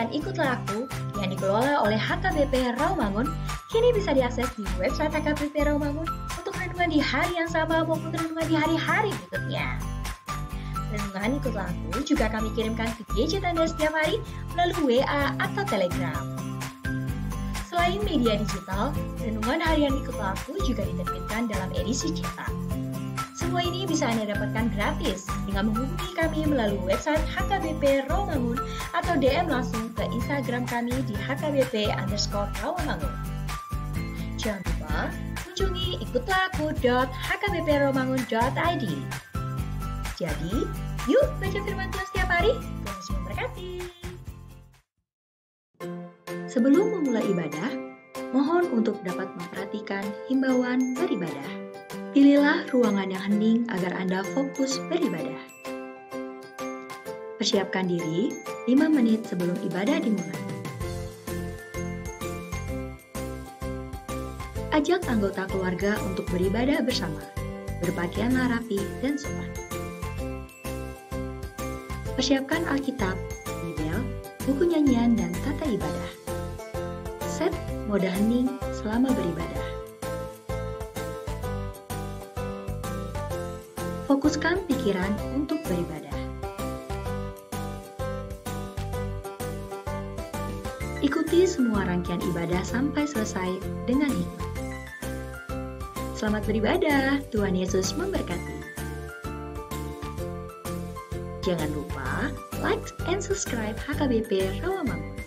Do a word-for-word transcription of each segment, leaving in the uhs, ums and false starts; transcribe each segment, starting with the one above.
Ikutlah Aku yang dikelola oleh H K B P Rawamangun kini bisa diakses di website H K B P Rawamangun untuk renungan di hari yang sama maupun renungan di hari-hari berikutnya. Renungan Ikutlah Aku juga kami kirimkan ke gadget Anda setiap hari melalui W A atau Telegram. Selain media digital, renungan harian Ikutlah Aku juga diterbitkan dalam edisi cetak. Semua ini bisa Anda dapatkan gratis dengan menghubungi kami melalui website H K B P Rawamangun atau D M langsung ke Instagram kami di H K B P underscore Rawamangun. Jangan lupa kunjungi ikutlah aku dot H K B P rawamangun dot I D. Jadi, yuk baca firman Tuhan setiap hari. Tuhan Yesus memberkati. Sebelum memulai ibadah, mohon untuk dapat memperhatikan himbauan beribadah. Pilihlah ruangan yang hening agar Anda fokus beribadah. Persiapkan diri lima menit sebelum ibadah dimulai. Ajak anggota keluarga untuk beribadah bersama. Berpakaianlah rapi dan sopan. Persiapkan Alkitab, Bibel, buku nyanyian, dan tata ibadah. Set mode hening selama beribadah. Fokuskan pikiran untuk beribadah. Ikuti semua rangkaian ibadah sampai selesai dengan hikmat. Selamat beribadah, Tuhan Yesus memberkati. Jangan lupa like and subscribe H K B P Rawamangun.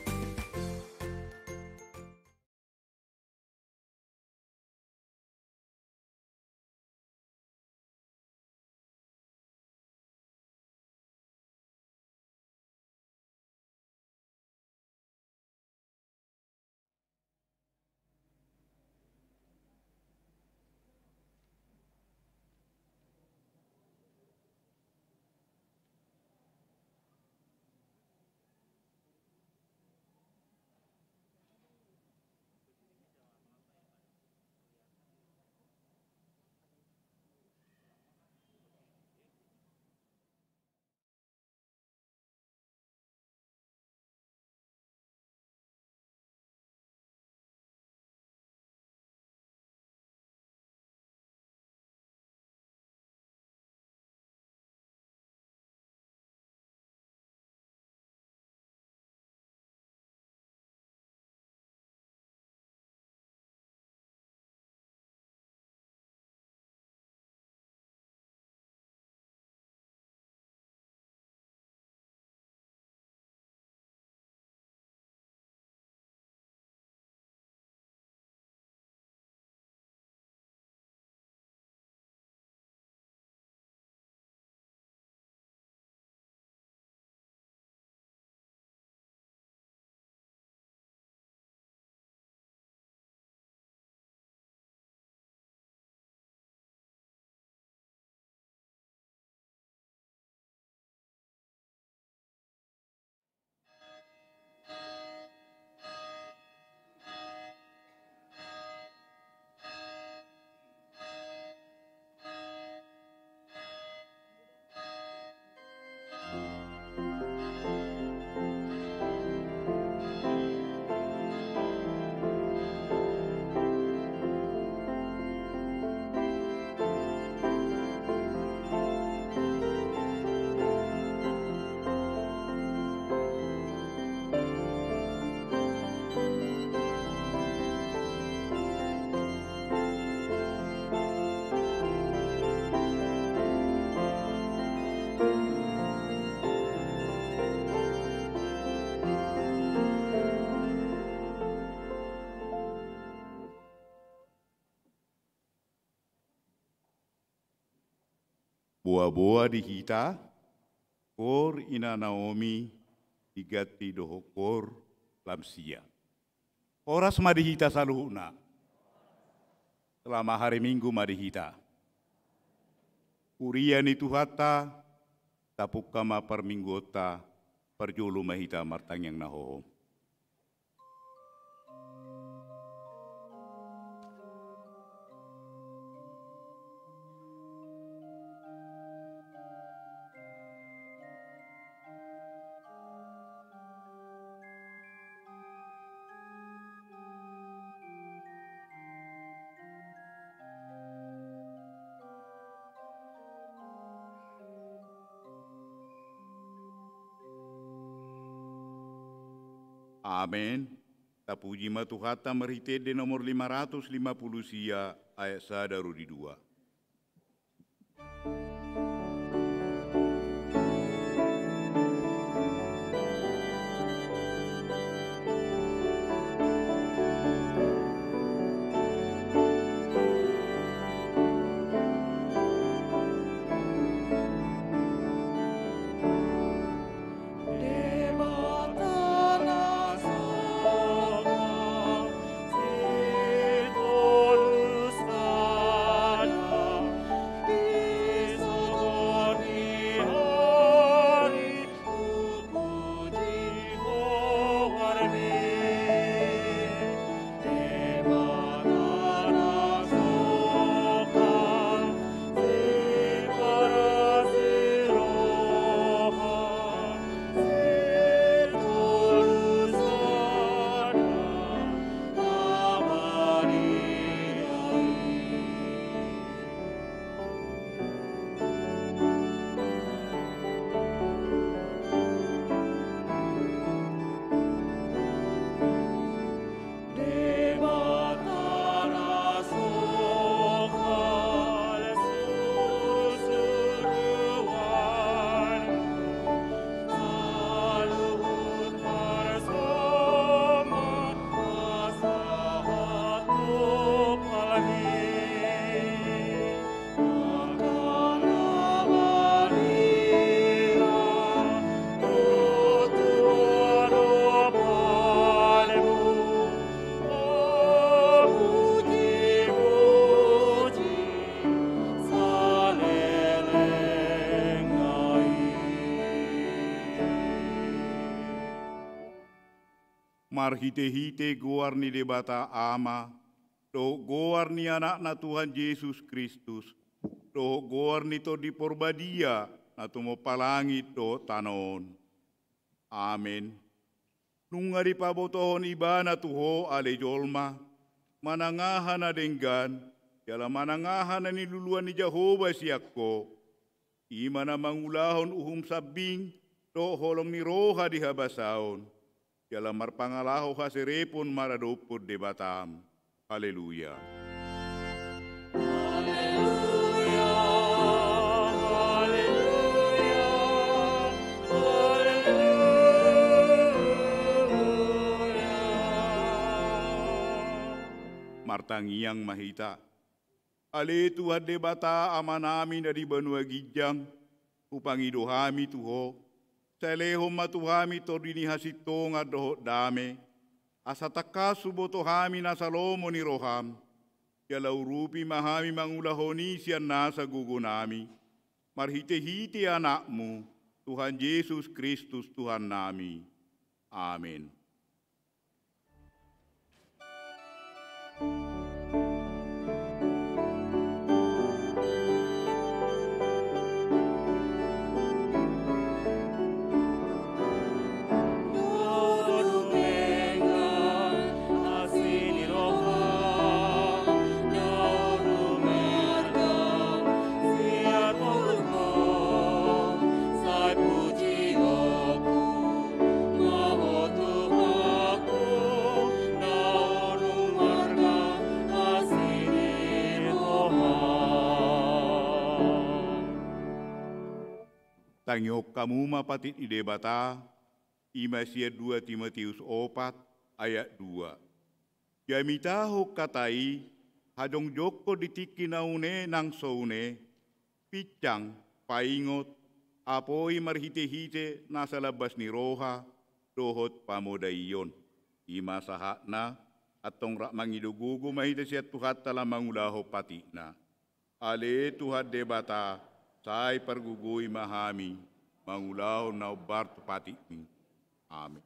Boa-boa di hita, koor ina Naomi, diganti dohot koor lansia. Horas ma di hita saluhutna. Selamat hari Minggu ma di hita. Huria ni Tuhanta, tapungka ma parmingguonta, parjolo ma hita martangiang na hohom. Amen. Tapuji ma Tuhanta marhite ende nomor lima ratus lima puluh sia ayat sada ro di dua. Marhitehite goar ni Debata Ama, dohot goar ni Anakna Tuhan Jesus Kristus, dohot goar ni Tondi Porbadia, na tumompa langit dohot tano on. Amen. Nunga dipabotohon Ibana tu ho ale jolma, manang aha na denggan, jala manang aha na niluluan ni Jahowa sian ho. I ma na mangulahon uhum sambing dohot holong ni roha di habasaon, jala marpangalaho haserepon maradophon Debatam. Haleluya. Haleluya, haleluya, haleluya. Martangiang ma hita. Ale Tuhan Debata Amanami na di banua ginjang, hupangido hami tu ho, sai lehon ma tu hami tondi ni hasintongan dohot dame, asa tangkas huboto hami nasa lomo ni roham, jala urupi ma hami mangulahon i sian nasa gogonami, marhitehite Anakmu, Tuhan Jesus Kristus Tuhannami. Amen. Tangihon hamu ma patik ni Debata, i ma sian dua Timoteus opat ayat dua. Jamitahon hata i, hajongjongkon di tingki na une nang so une, pinsang, paingot, apoi marhitehite nasa lambas ni roha dohot pamodaion. I ma sahatna, antong rap mangido gogo ma hita sian Tuhanta lam mangulahon patikna. Ale Tuhan Debata, sai pargogoi ma hami mangulahon na hombar tu patikmi. Amen.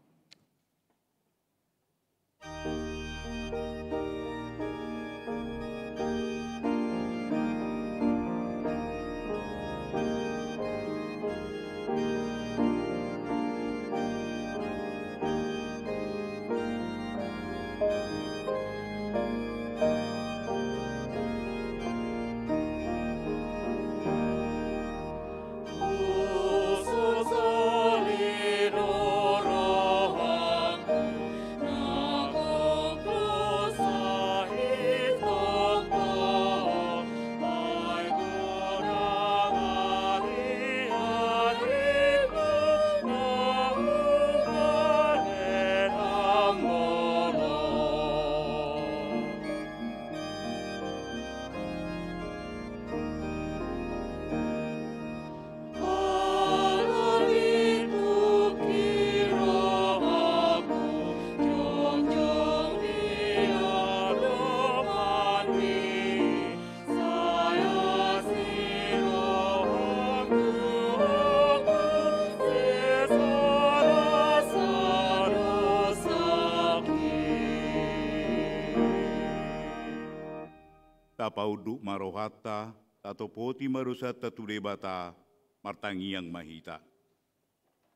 Tapaunduk ma rohanta, tatopoti ma dosanta tu Debata, martangiang ma hita.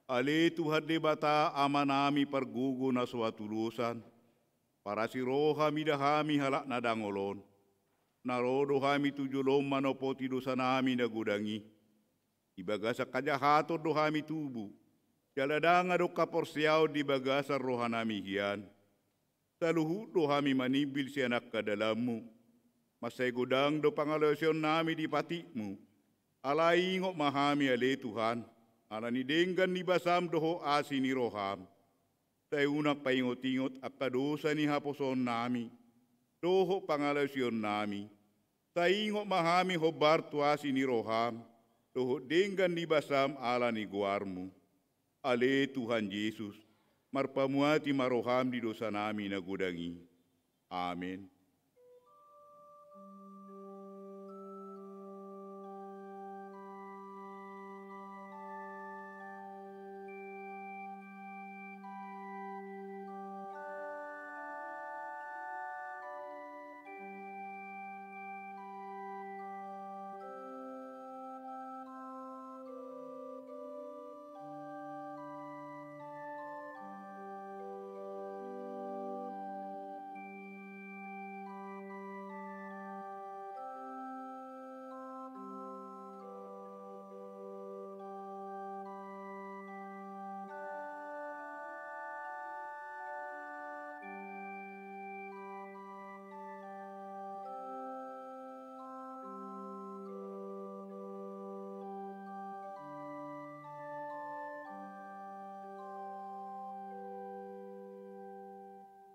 Ale Tuhan Debata, Amanami pargogo na so hatudosan, parasi roha mida hami halak na dangol on. Na ro do hami tu jolom manopoti dosanami na godang i. Di bagasan hajahaton do hami tubu, jala ndang adong haporseaon di bagasan rohanami hian. Saluhut do hami manimbil sian angka dalanmu. Mansai godang do pangalaosionnami di patikmu. Alai ingot ma hami ale Tuhan, ala ni denggan ni basam dohot asi ni roham. Sai unang paingot-ingot angka dosa ni haposoonnami dohot pangalaosionnami. Sai ingot ma hami hombar tu asi ni roham dohot denggan ni basam ala ni goarmu. Ale Tuhan Jesus, marpamuati ma roham di dosanami na godang i. Amen.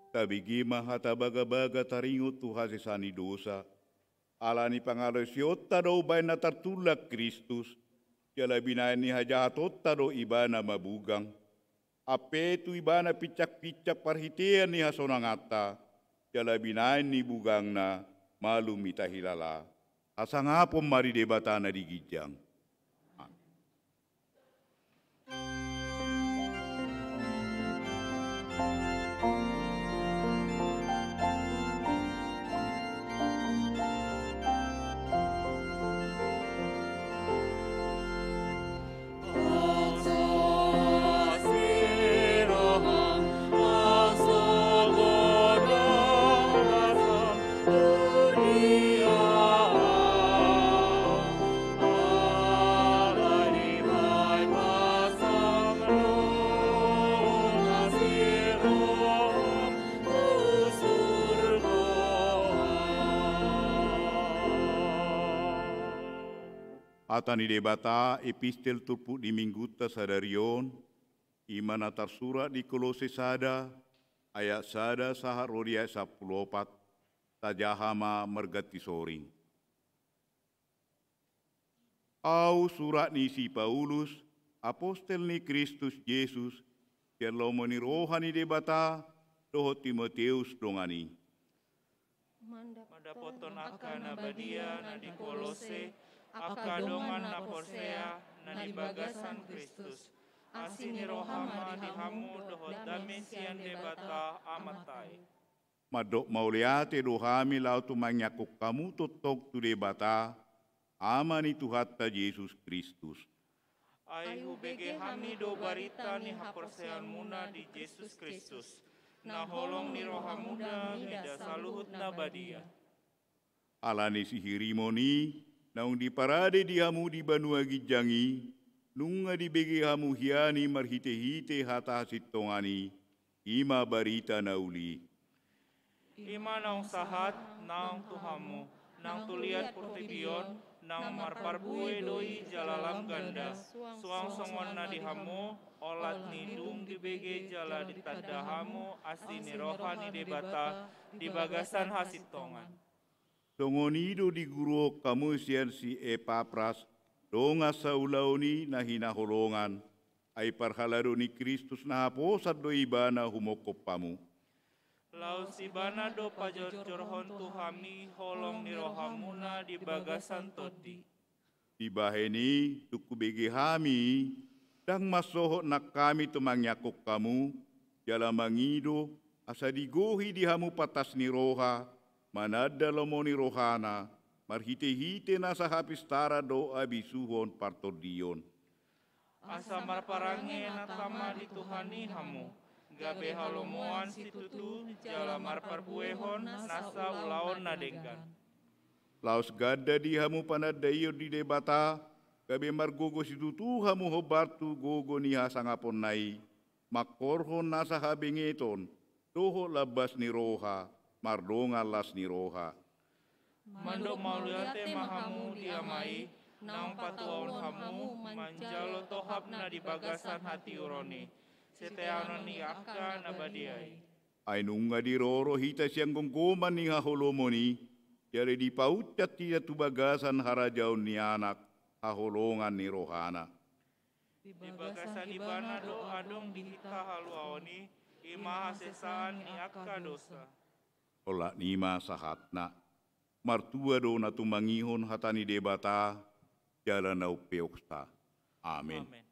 Tabege ma hata bagabaga taringot tu hasesaan ni dosa, ala ni pangalaosionta do umbahen na tartulak Kristus, jala binahen ni hajahatonta do Ibana mabugang. Ampe tu Ibana pinsakpinsakta parhitean ni hasonanganta, jala binahen ni bugangna malum hita hilala. Hasangapon ma di Debata na di ginjang. Amen. Hata ni Debata, epistel turpuk di minggunta sadari on, i ma na tarsurat di Kolose sada, ayat sada sahat ro di ayat sampulu opat, tajaha ma marganti soring. Ahu surat ni si Paulus, apostel ni Kristus Jesus, sian lomo ni roha ni Debata, dohot Timoteus dongan i. Mandapothon angka na badia na di Kolose, angka dongan na porsea na di bagasan Kristus. Asi ni roha ma di hamu dohot dame sian Debata Amanta i. Mandok mauliate do hami laho tumangihon hamu tongtong tu Debata, Ama ni Tuhanta Jesus Kristus. Ai hubege hami do barita ni haporseaonmuna di Jesus Kristus, na holong ni rohamuna mida saluhut na badia. Ala ni sihirimon i, naung diparade di hamu di banua ginjang i, nunga dibege hamu hian i marhitehite hata hasintongan i, i ma barita na uli. I ma naung sahat, naung tu hamu, nang tu liat portibi on, naung marparbue do i jala lam ganda, suang songon na di hamu, olat ni dung dibege jala ditanda hamu asi ni roha ni Debata di bagasan hasintongan. Songon i do diguruhon hamu sian si Epapras, dongan saulaon i na hinaholongan, ai parhalado ni Kristus na haposan do ibana humongkop hamu. Laos ibana do pajorjorhon tu hami holong ni rohamuna di bagasan tondi. Dibahen i, tung hubege hami i, ndang mansohot nang hami tumangihon hamu, jala mangido, asa digohi di hamu patas ni roha, Mananda lomo ni rohana, marhitehite nasa hapistaran dohot habisuhon partondion. Asa marparange na tama di Tuhan i hamu, gabe halomoan situtu jala marparbuehon nasa ulaon na denggan. Laos ganda di hamu panandaion ni Debata, gabe margogo situtu hamu hombar tu gogo ni hasangaponna i, mangkorhon nasa habengeton dohot lambas ni roha, mardongan las ni roha. Mandok mauliate ma hamu di Ama i, naung patuaon hamu manjalo tohapna di bagasan hatiuron i, siteanon ni angka na badia i. Ai nunga diroro hita sian gomgoman ni haholomon i, jala dipaunsat hita tu bagasan harajaon ni Anak, haholongan ni rohana. Di bagasan Ibana do adong di hita haluaon i, i ma hasesaan ni angka dosa. Olat ni ma sahatna. Martua do na tumangihon hata ni Debata, jala na umpeopsa. Amen. Amen.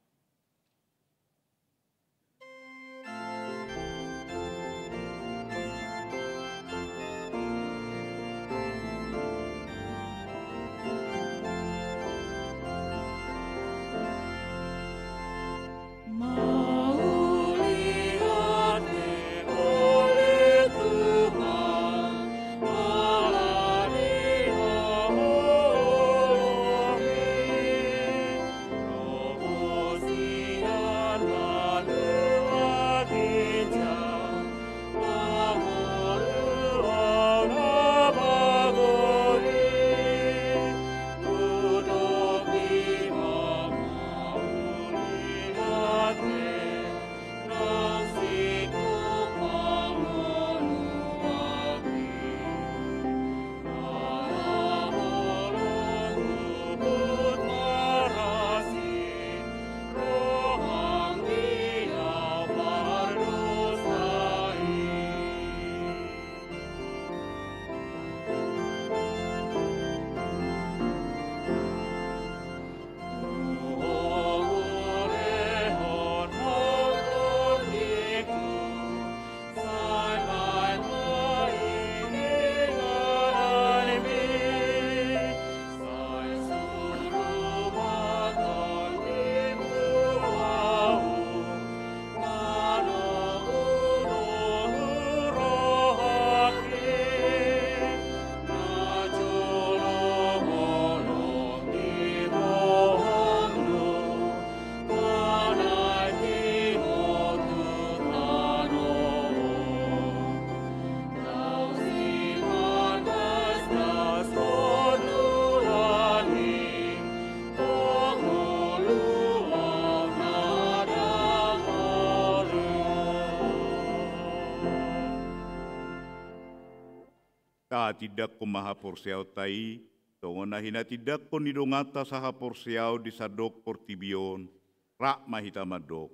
Tatindangkon ma haporseaonta i, songon na hinatindangkon ni donganta sahaporseaon di sandok portibi on, rap ma hita mandok.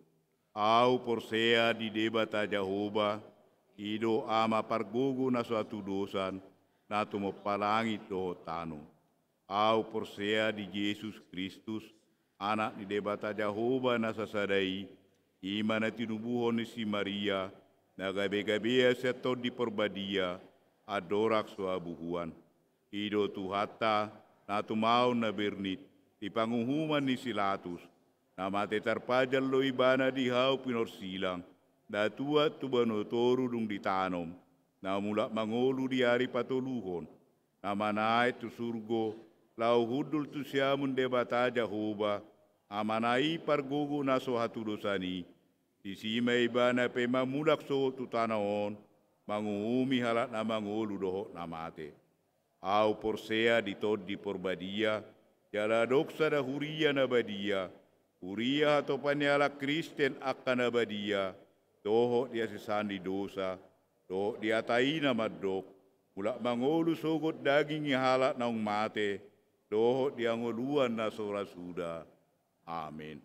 Ahu porsea di Debata Jahowa, i do Ama pargogo na so hatudosan, na tumompa langit dohot tano. Ahu porsea di Jesus Kristus, Anak ni Debata Jahowa na sasada i, i ma na tinubuhon ni si Maria, na gabegabean sian Tondi Porbadia, andorang so habuhuan. I do Tuhanta, na tumaon na bernit, di panguhuman ni si Latus, na mate tarpajal do Ibana di hau pinorsilang, na tuat tu banua toru dung ditanom, na mulak mangolu di ari patoluhon, na manaek tu surgo, laho hundul tu siamun Debata Jahowa, Amana i pargogo na so hatudosan i. Disi ma Ibana pe mamulak sogot tu tano on, manguhumi halak na mangolu dohot na mate. Ahu porsea di Tondi Porbadia, jala adong sada huria na badia, huria hatopan ni halak Kristen angka na badia, dohot di hasesaan ni dosa, dohot di hata i na mandok, mulak mangolu sogot daging ni halak naung mate, dohot di hangoluan na so ra suda. Amen.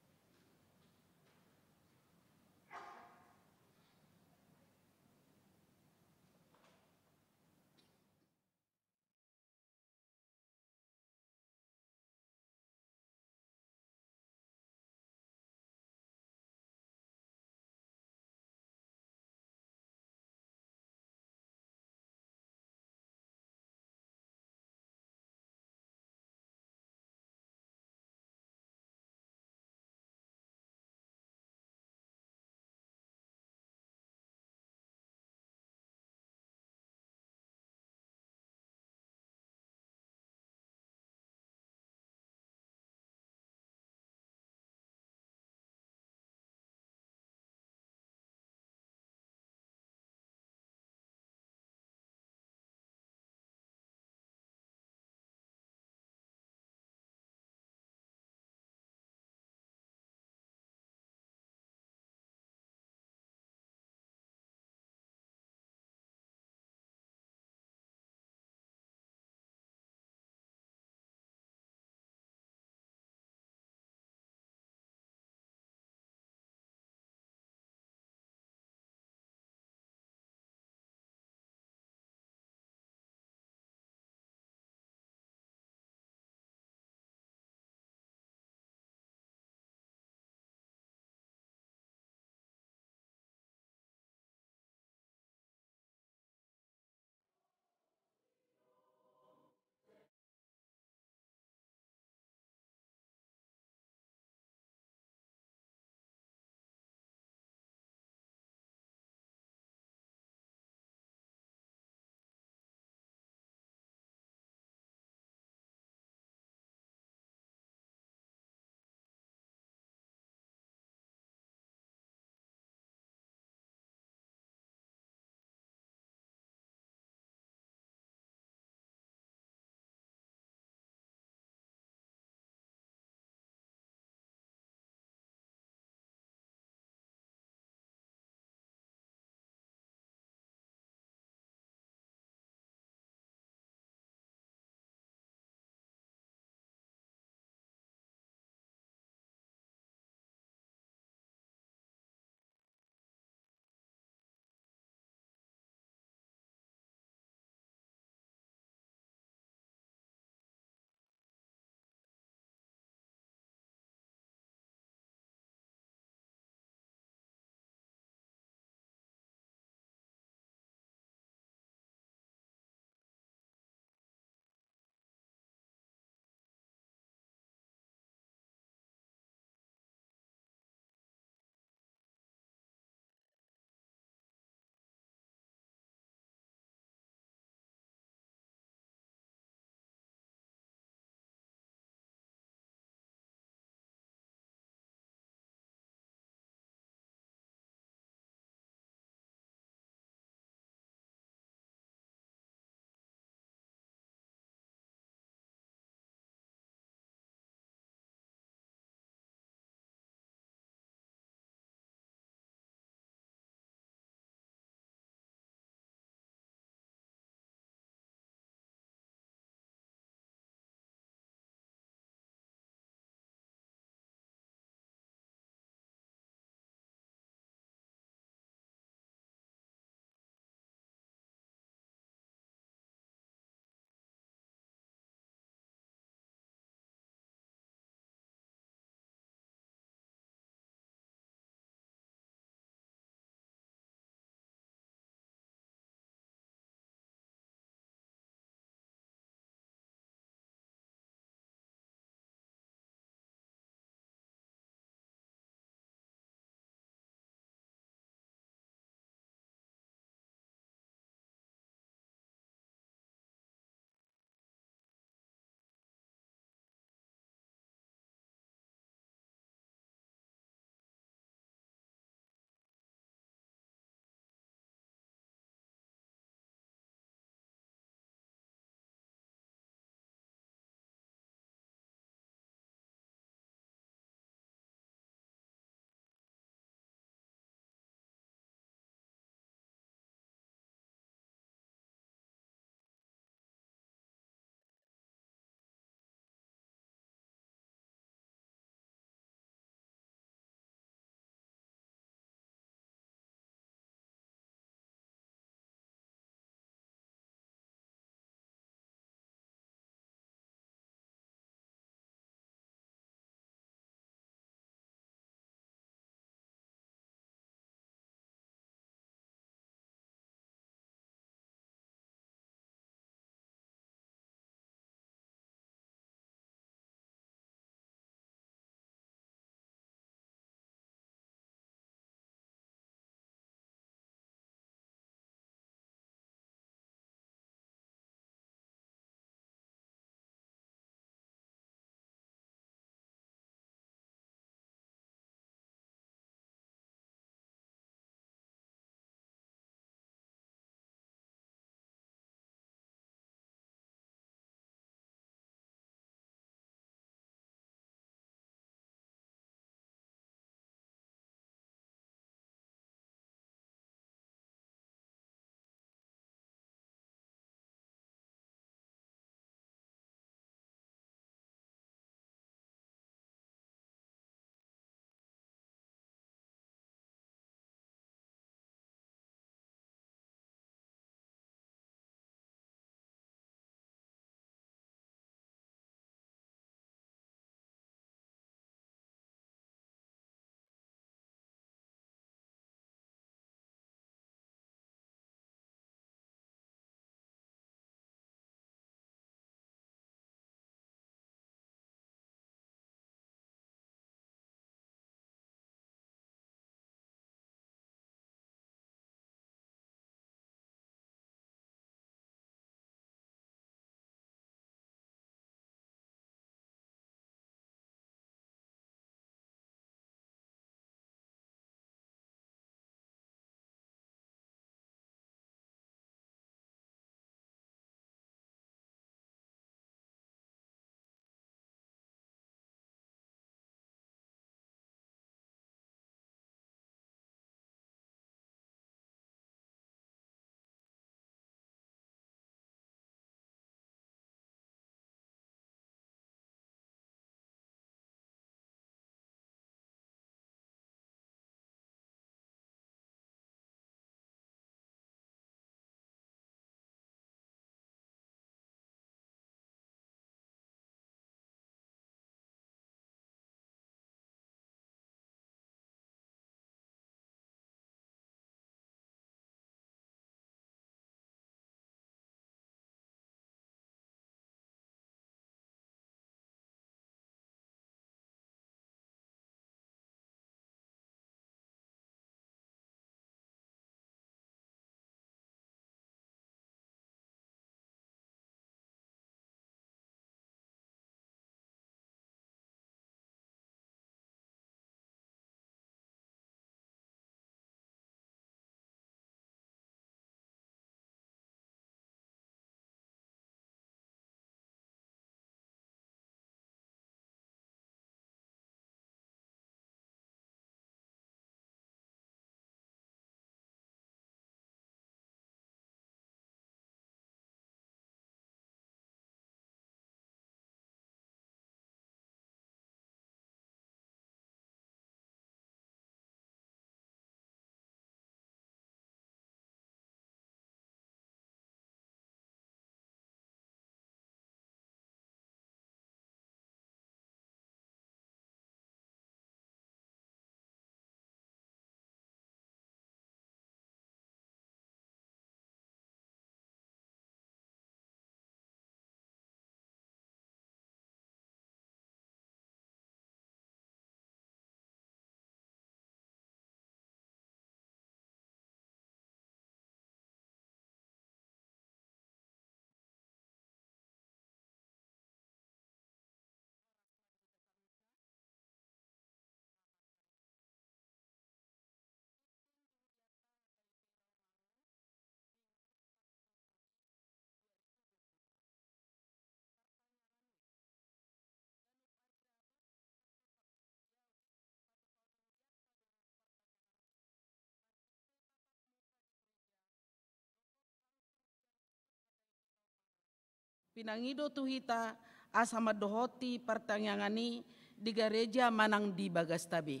Pinangido tu hita asa mandohoti partangiangan i di gareja manang di bagasta be.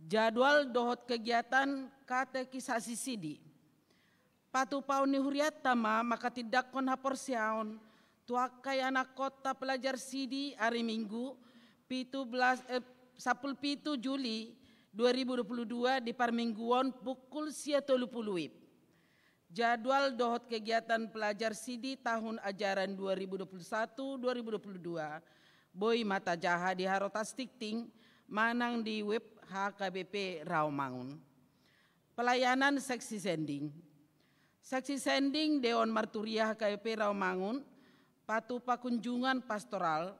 Jadwal dohot kegiatan katekisasi sidi. Patupaon ni hurianta ma manghatindanghon haporseaon tu angka ianakhonta pelajar sidi ari Minggu pitu belas, eh, sampulu pitu Juli dua ribu dua puluh dua di parmingguon pukul sia tolu pulu WIB. Jadwal dohot kegiatan pelajar sidi tahun ajaran dua ribu dua puluh satu dua ribu dua puluh dua boi ma tajaha di Harotas Tingting manang di web H K B P Rawamangun. Pelayanan seksi sending. Seksi sending Dewan Marturia H K B P Rawamangun patupa kunjungan pastoral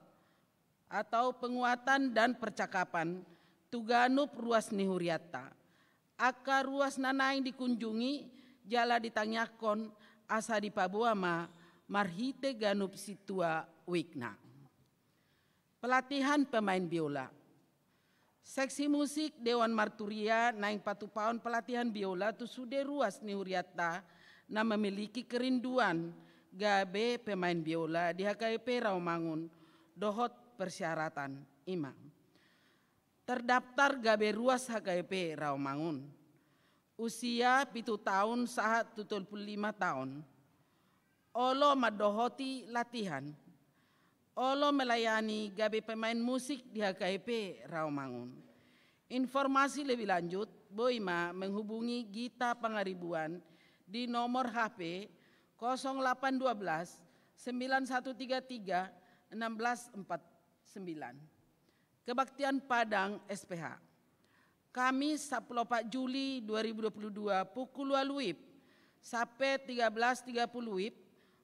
atau penguatan dan percakapan tu ganup ruas ni hurianta. Angka ruas na naeng dikunjungi jala ditangiangkon asa dipaboa ma marhite ganup sintua wikna. Pelatihan pemain biola. Seksi musik Dewan Marturia naeng patupaon pelatihan biola tu sude ruas ni hurianta na memiliki kerinduan gabe pemain biola di H K B P Rawamangun dohot persyaratan i ma. Terdaftar gabe ruas H K B P Rawamangun. Usia pitu taon sahat tu tolu pulu lima taon. Olo mandohoti latihan. Olo melayani gabe pemain musik di H K B P Rawamangun. Informasi lebih lanjut boi ma menghubungi Gita Pangaribuan di nomor H P kosong delapan dua belas sembilan satu tiga tiga enam belas empat sembilan. Kebaktian Padang S P H. Kamis sampulu opat Juli dua ribu dua puluh dua pukul ualu WIB sampe tiga belas tiga puluh WIB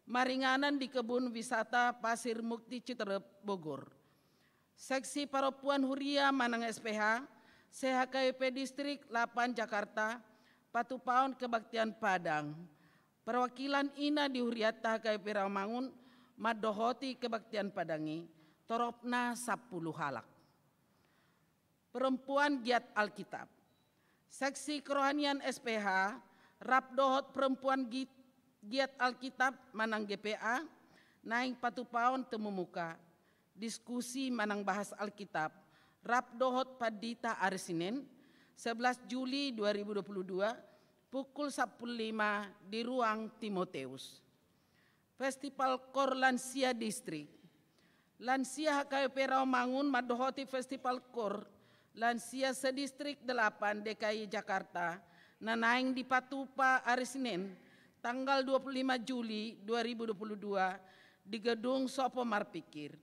maringanan di kebun wisata Pasir Mukti Citerep Bogor. Seksi parompuan huria manang S P H se-H K B P Distrik lapan Jakarta patupaon kebaktian Padang. Perwakilan ina di hurianta H K B P Rawamangun mandohoti kebaktian Padang i, toropna sampulu halak. Perempuan giat Alkitab. Seksi kerohanian S P H rap dohot perempuan gi-, giat Alkitab manang G P A naeng patupaon temu muka, diskusi manang bahas Alkitab rap dohot pandita ari Senen sebelas Juli dua ribu dua puluh dua pukul sampulu lima di ruang Timoteus. Festival Kor Lansia Distrik. Lansia H K B P Rawamangun mandohoti Festival Kor Lansia se-Distrik delapan D K I Jakarta na naeng dipatupa ari Senen tanggal dua puluh lima Juli dua ribu dua puluh dua di Gedung Sopo Marpikir.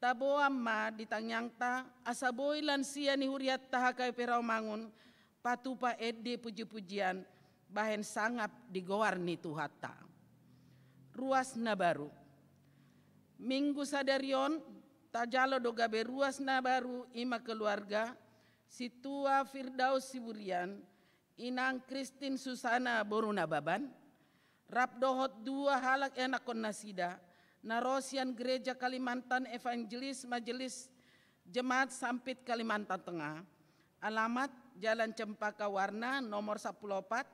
Taboan ma di tangiangta asa boi lansia ni hurianta H K B P Rawamangun patupa ende puji-pujian bahen sangap di goar ni Tuhanta. Ruas na baru. Minggu sadari on tajalo do gabe ruas na baru, i ma keluarga Sintua Firdaus Siburian, Inang Kristin Susana boru Nababan, rap dohot dua halak ianakhon nasida na ro sian Gereja Kalimantan Evangelis Majelis Jemaat Sampit Kalimantan Tengah. Alamat Jalan Cempaka Warna nomor sampulu opat,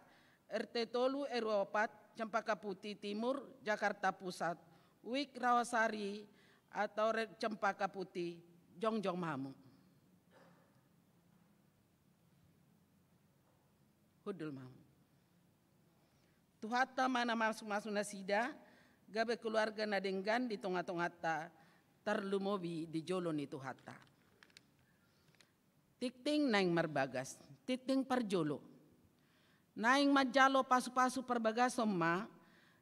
R T tolu R W opat, Cempaka Putih Timur, Jakarta Pusat. Wik Rawasari atau Re-, Cempaka Putih, jongjong ma hamu. Hundul ma hamu. Tuhanta ma na masu-masu nasida, gabe keluarga na denggan di tonga-tonganta, tarlumobi di jolo ni Tuhanta. Tingting naeng marbagas, tingting parjolo. Naeng manjalo pasu-pasu parbagason ma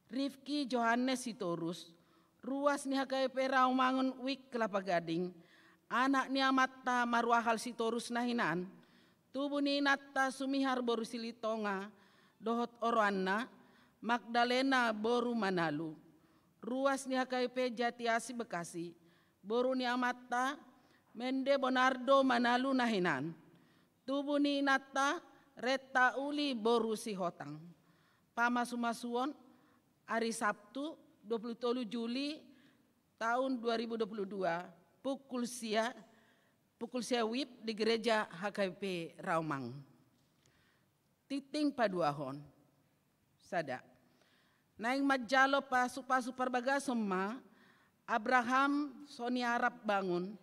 Rifki Johannes Sitorus, ruas ni H K B P Rawamangun Wik Kelapa Gading, anak ni amanta Maruahal Sitorus na hinan, tubu ni inanta Sumihar boru Silitonga, dohot oroanna Magdalena boru Manalu, ruas ni H K B P Jatiasi Bekasi, boru ni amanta Mende Bonardo Manalu na hinan, tubu ni inanta Retta Uli boru Sihotang. Pamasu-masuon, ari Sabtu dua puluh tolu Juli tahun dua ribu dua puluh dua, pukul sia, pukul sia wib di Gereja H K B P Rawamangun. Tingting paduahon. Sada. Naeng manjalo pasu-pasu parbagason ma Abraham Soniarap Bangun,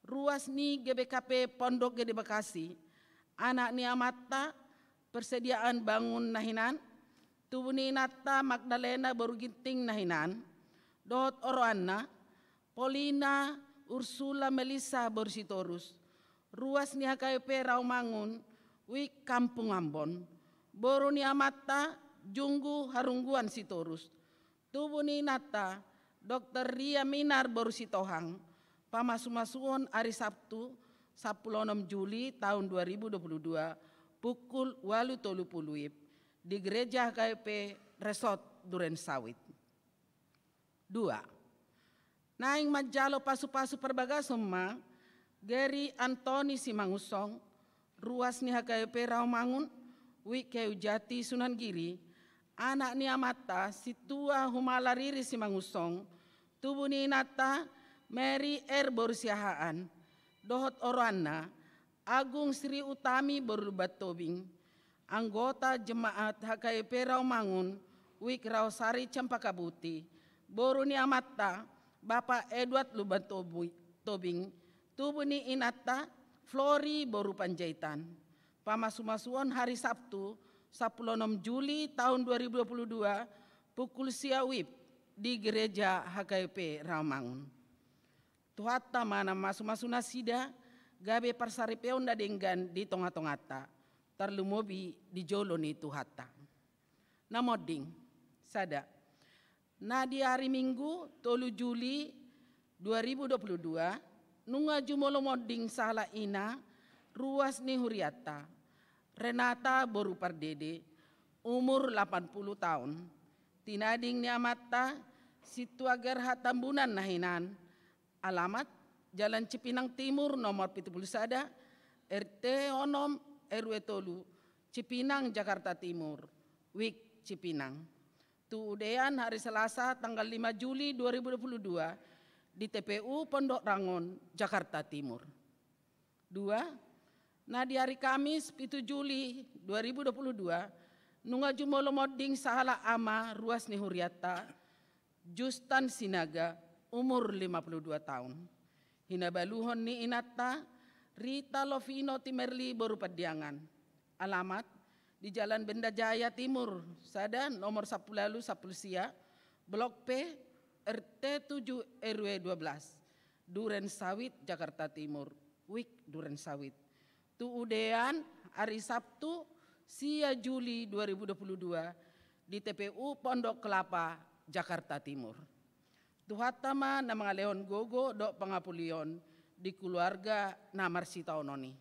ruas ni G B K P Pondok Gede Bekasi, anak ni amanta Persediaan Bangun na hinan, tubu ni inanta Magdalena boru Ginting na hinan, dohot oroanna Polina Ursula Melissa boru Sitorus, ruas ni H K B P Rawamangun, Wik Kampung Ambon, boru ni amanta Junggu Harungguan Sitorus, tubu ni inanta Dokter Ria Minar boru Sitohang, pamasumasuon ari Sabtu, sampulu onom Juli taon dua ribu dua puluh dua, pukul ualu tolu pulu WIB, di Gereja H K B P Resort Duren Sawit. Dua. Naeng manjalo pasu-pasu parbagason ma Geri Antoni Simangunsong, ruas ni H K B P Rawamangun, Wik Kayu Jati Sunan Giri, anak ni amanta Sintua Humala Riri Simangunsong, tubu ni inanta Mary R boru Siahaan, dohot oroanna Agung Sri Utami boru Lumban Tobing, anggota jemaat H K B P Rawamangun, Wik Rawasari Cempaka Putih, boru ni amanta Bapak Edward Lumban Tobu-, Tobing, tubu ni inanta Flori boru Panjaitan. Pamasumasuon hari Sabtu, sampulu onom Juli taon dua ribu dua puluh dua, pukul sia WIB, di Gereja H K B P Rawamangun. Tuhanta ma na mamasu-masu nasida, gabe parsaripeon na denggan di tonga-tonganta, tarlumobi di jolo ni Tuhanta. Na monding, sada. Na di ari Minggu, tolu Juli dua ribu dua puluh dua, nunga jumolo monding sahalak ina, ruas ni hurianta, Renata boru Pardede, umur lapan puluh taon, tinading ni amanta Sintua Gerha Tambunan na hinan, alamat Jalan Cipinang Timur nomor pitu pulu sada, R T onom, R W tolu, Cipinang, Jakarta Timur, Wik Cipinang. Tu udean hari Selasa tanggal lima Juli dua ribu dua puluh dua di T P U Pondok Rangon, Jakarta Timur. Dua, na di ari Kamis pitu Juli dua ribu dua puluh dua, nunga jumolo monding sahalak ama ruas ni hurianta, Justan Sinaga, umur lima puluh dua taon. Hinabaluhon ni inanta, Rita Lovino Timerli boru Pandiangan. Alamat, di Jalan Benda Jaya Timur, sada, nomor sampulu ualu sampulu sia, Blok P, R T tujuh, R W dua belas, Duren Sawit, Jakarta Timur, Wik Duren Sawit. Tu udean, ari Sabtu, sia Juli dua ribu dua puluh dua, di T P U Pondok Kelapa, Jakarta Timur. Tuhanta ma na mangalehon gogo dohot pangapulion di keluarga na marsitaonon i.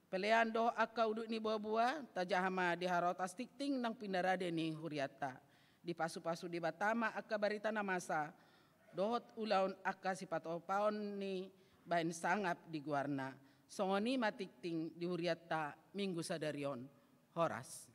Pelean dohot angka udut ni boaboa, tajaha ma di harotas tingting nang pinarade ni hurianta. Dipasu-pasu Debata ma angka barita na masa, dohot ulaon angka sipatupaon ni bahen sangap di goarna. Songon i ma tingting di hurianta Minggu sadari on. Horas.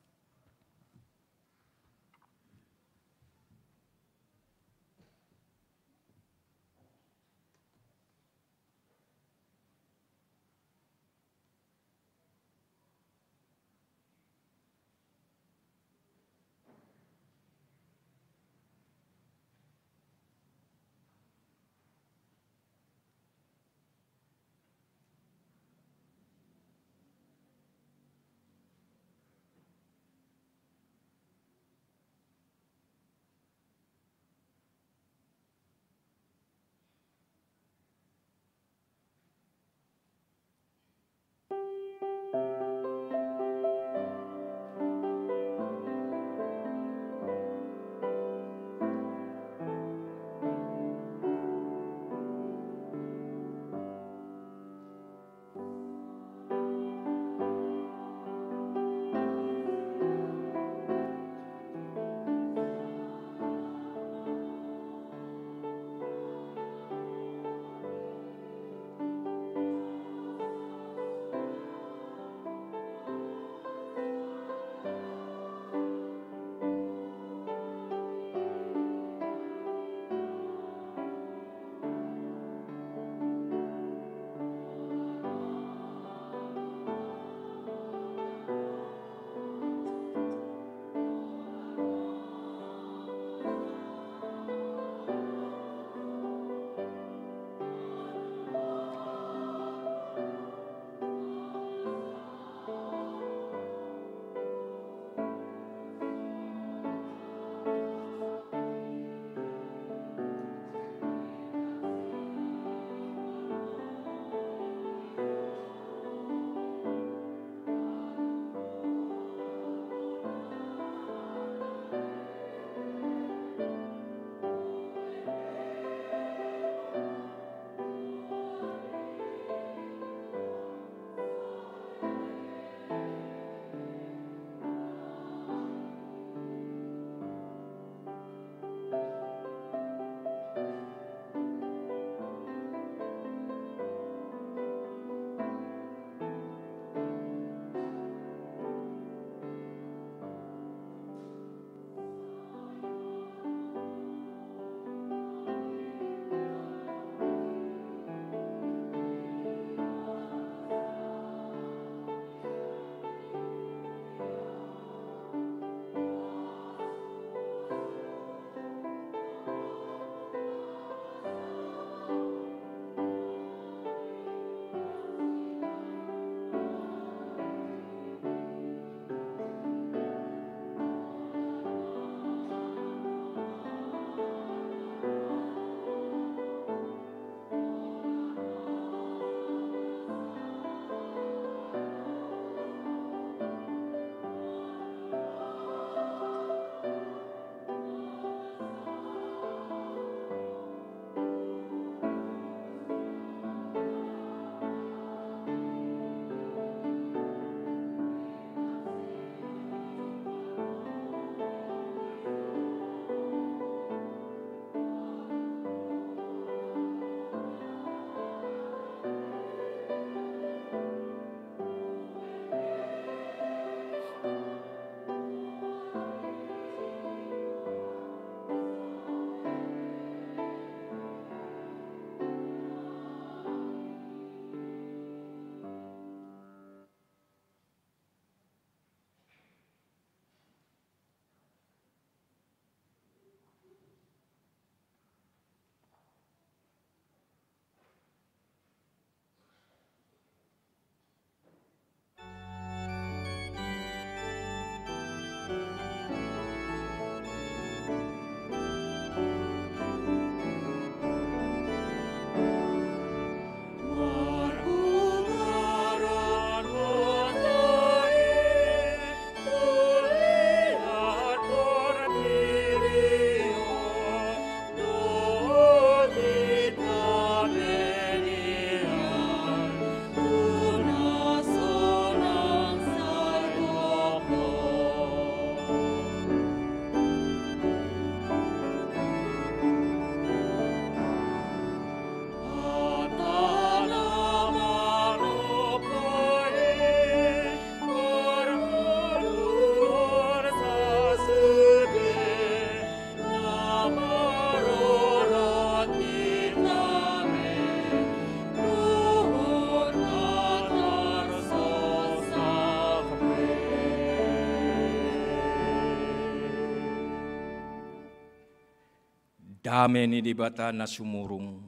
Dame ni Debata na sumurung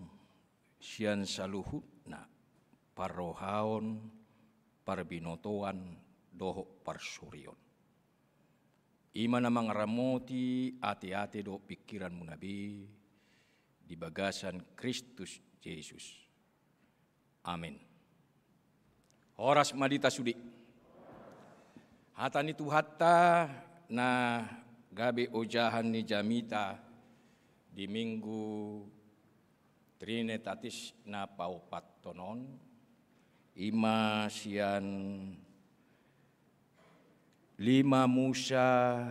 sian saluhutna parrohaon, parbinotoan dohot parsorion, i ma na mangaramoti ateate dohot pingkiranmuna be di bagasan Kristus Jesus. Amen. Horas ma di hita sude. Hata ni Tuhanta na gabe ojahan ni jamita di Minggu Trinitatis na paopathon on, i ma sian lima Musa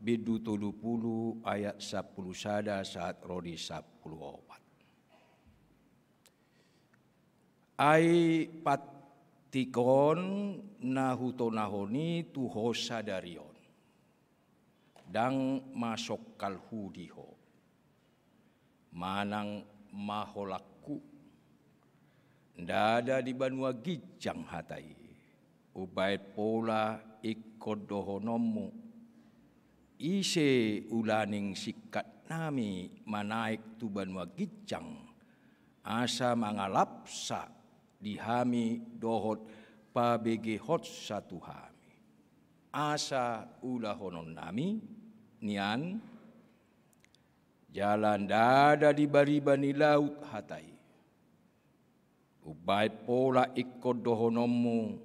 bindu tolu pulu ayat sampulu sada sahat ro di sampulu opat. Ai pantik on na hutonahon i tu ho sadari on, ndang masongkalhu di ho, manang maholanghu. Ndada di banua ginjang hata i. Umbaen pola ingkon dohononmu: Ise ulaning singkat nami manaek tu banua ginjang, asa mangalapsa di hami dohot pabegehonsa tu hami, asa ulahonon nami nian? Jala ndada di bariba ni laut hata i. Umbaen pola ingkon dohononmu: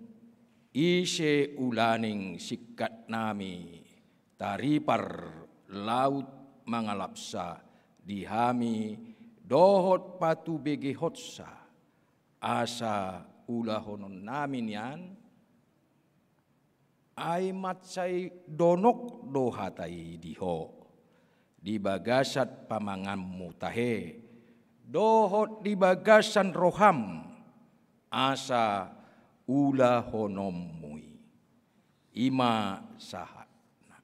Ise ulaning singkat nami taripar laut mangalapsa di hami dohot patubegehonsa, asa ulahonon nami nian? Ai mansai donok do hata i di ho di bagasan pamanganmu tahe, dohot di bagasan roham, asa ulahononmu i. I ma sahatna.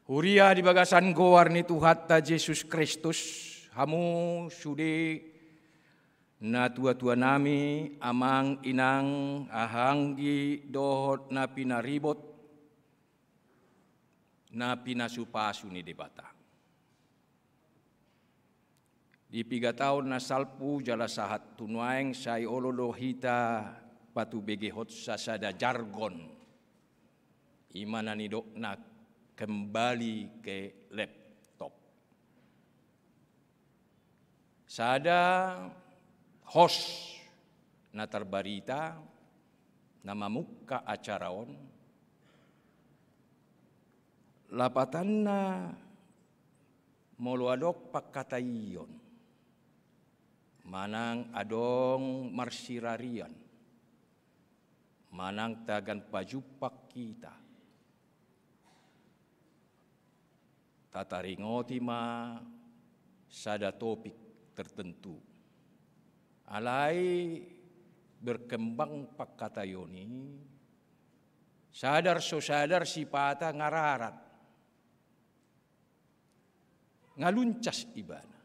Huria di bagasan goar ni Tuhanta Jesus Kristus, hamu sude natuatua nami, amang inang, haha anggi dohot na pinaribot, na pinasupasu ni Debata. Di piga taon na salpu jala sahat tu nuaeng sai olo do hita patubegehonsa sada jargon, i ma na nidokna kembali ke laptop. Sada host na tarbarita na mamungka acara on, lapatanna molo adong pangkataion manang adong marsirarian manang tagan pajumpang hita, tataringoti ma sada topik tertentu. Alai berkembang pangkataion i, sadar so sadar sipata nga rarat, nga luncas ibana,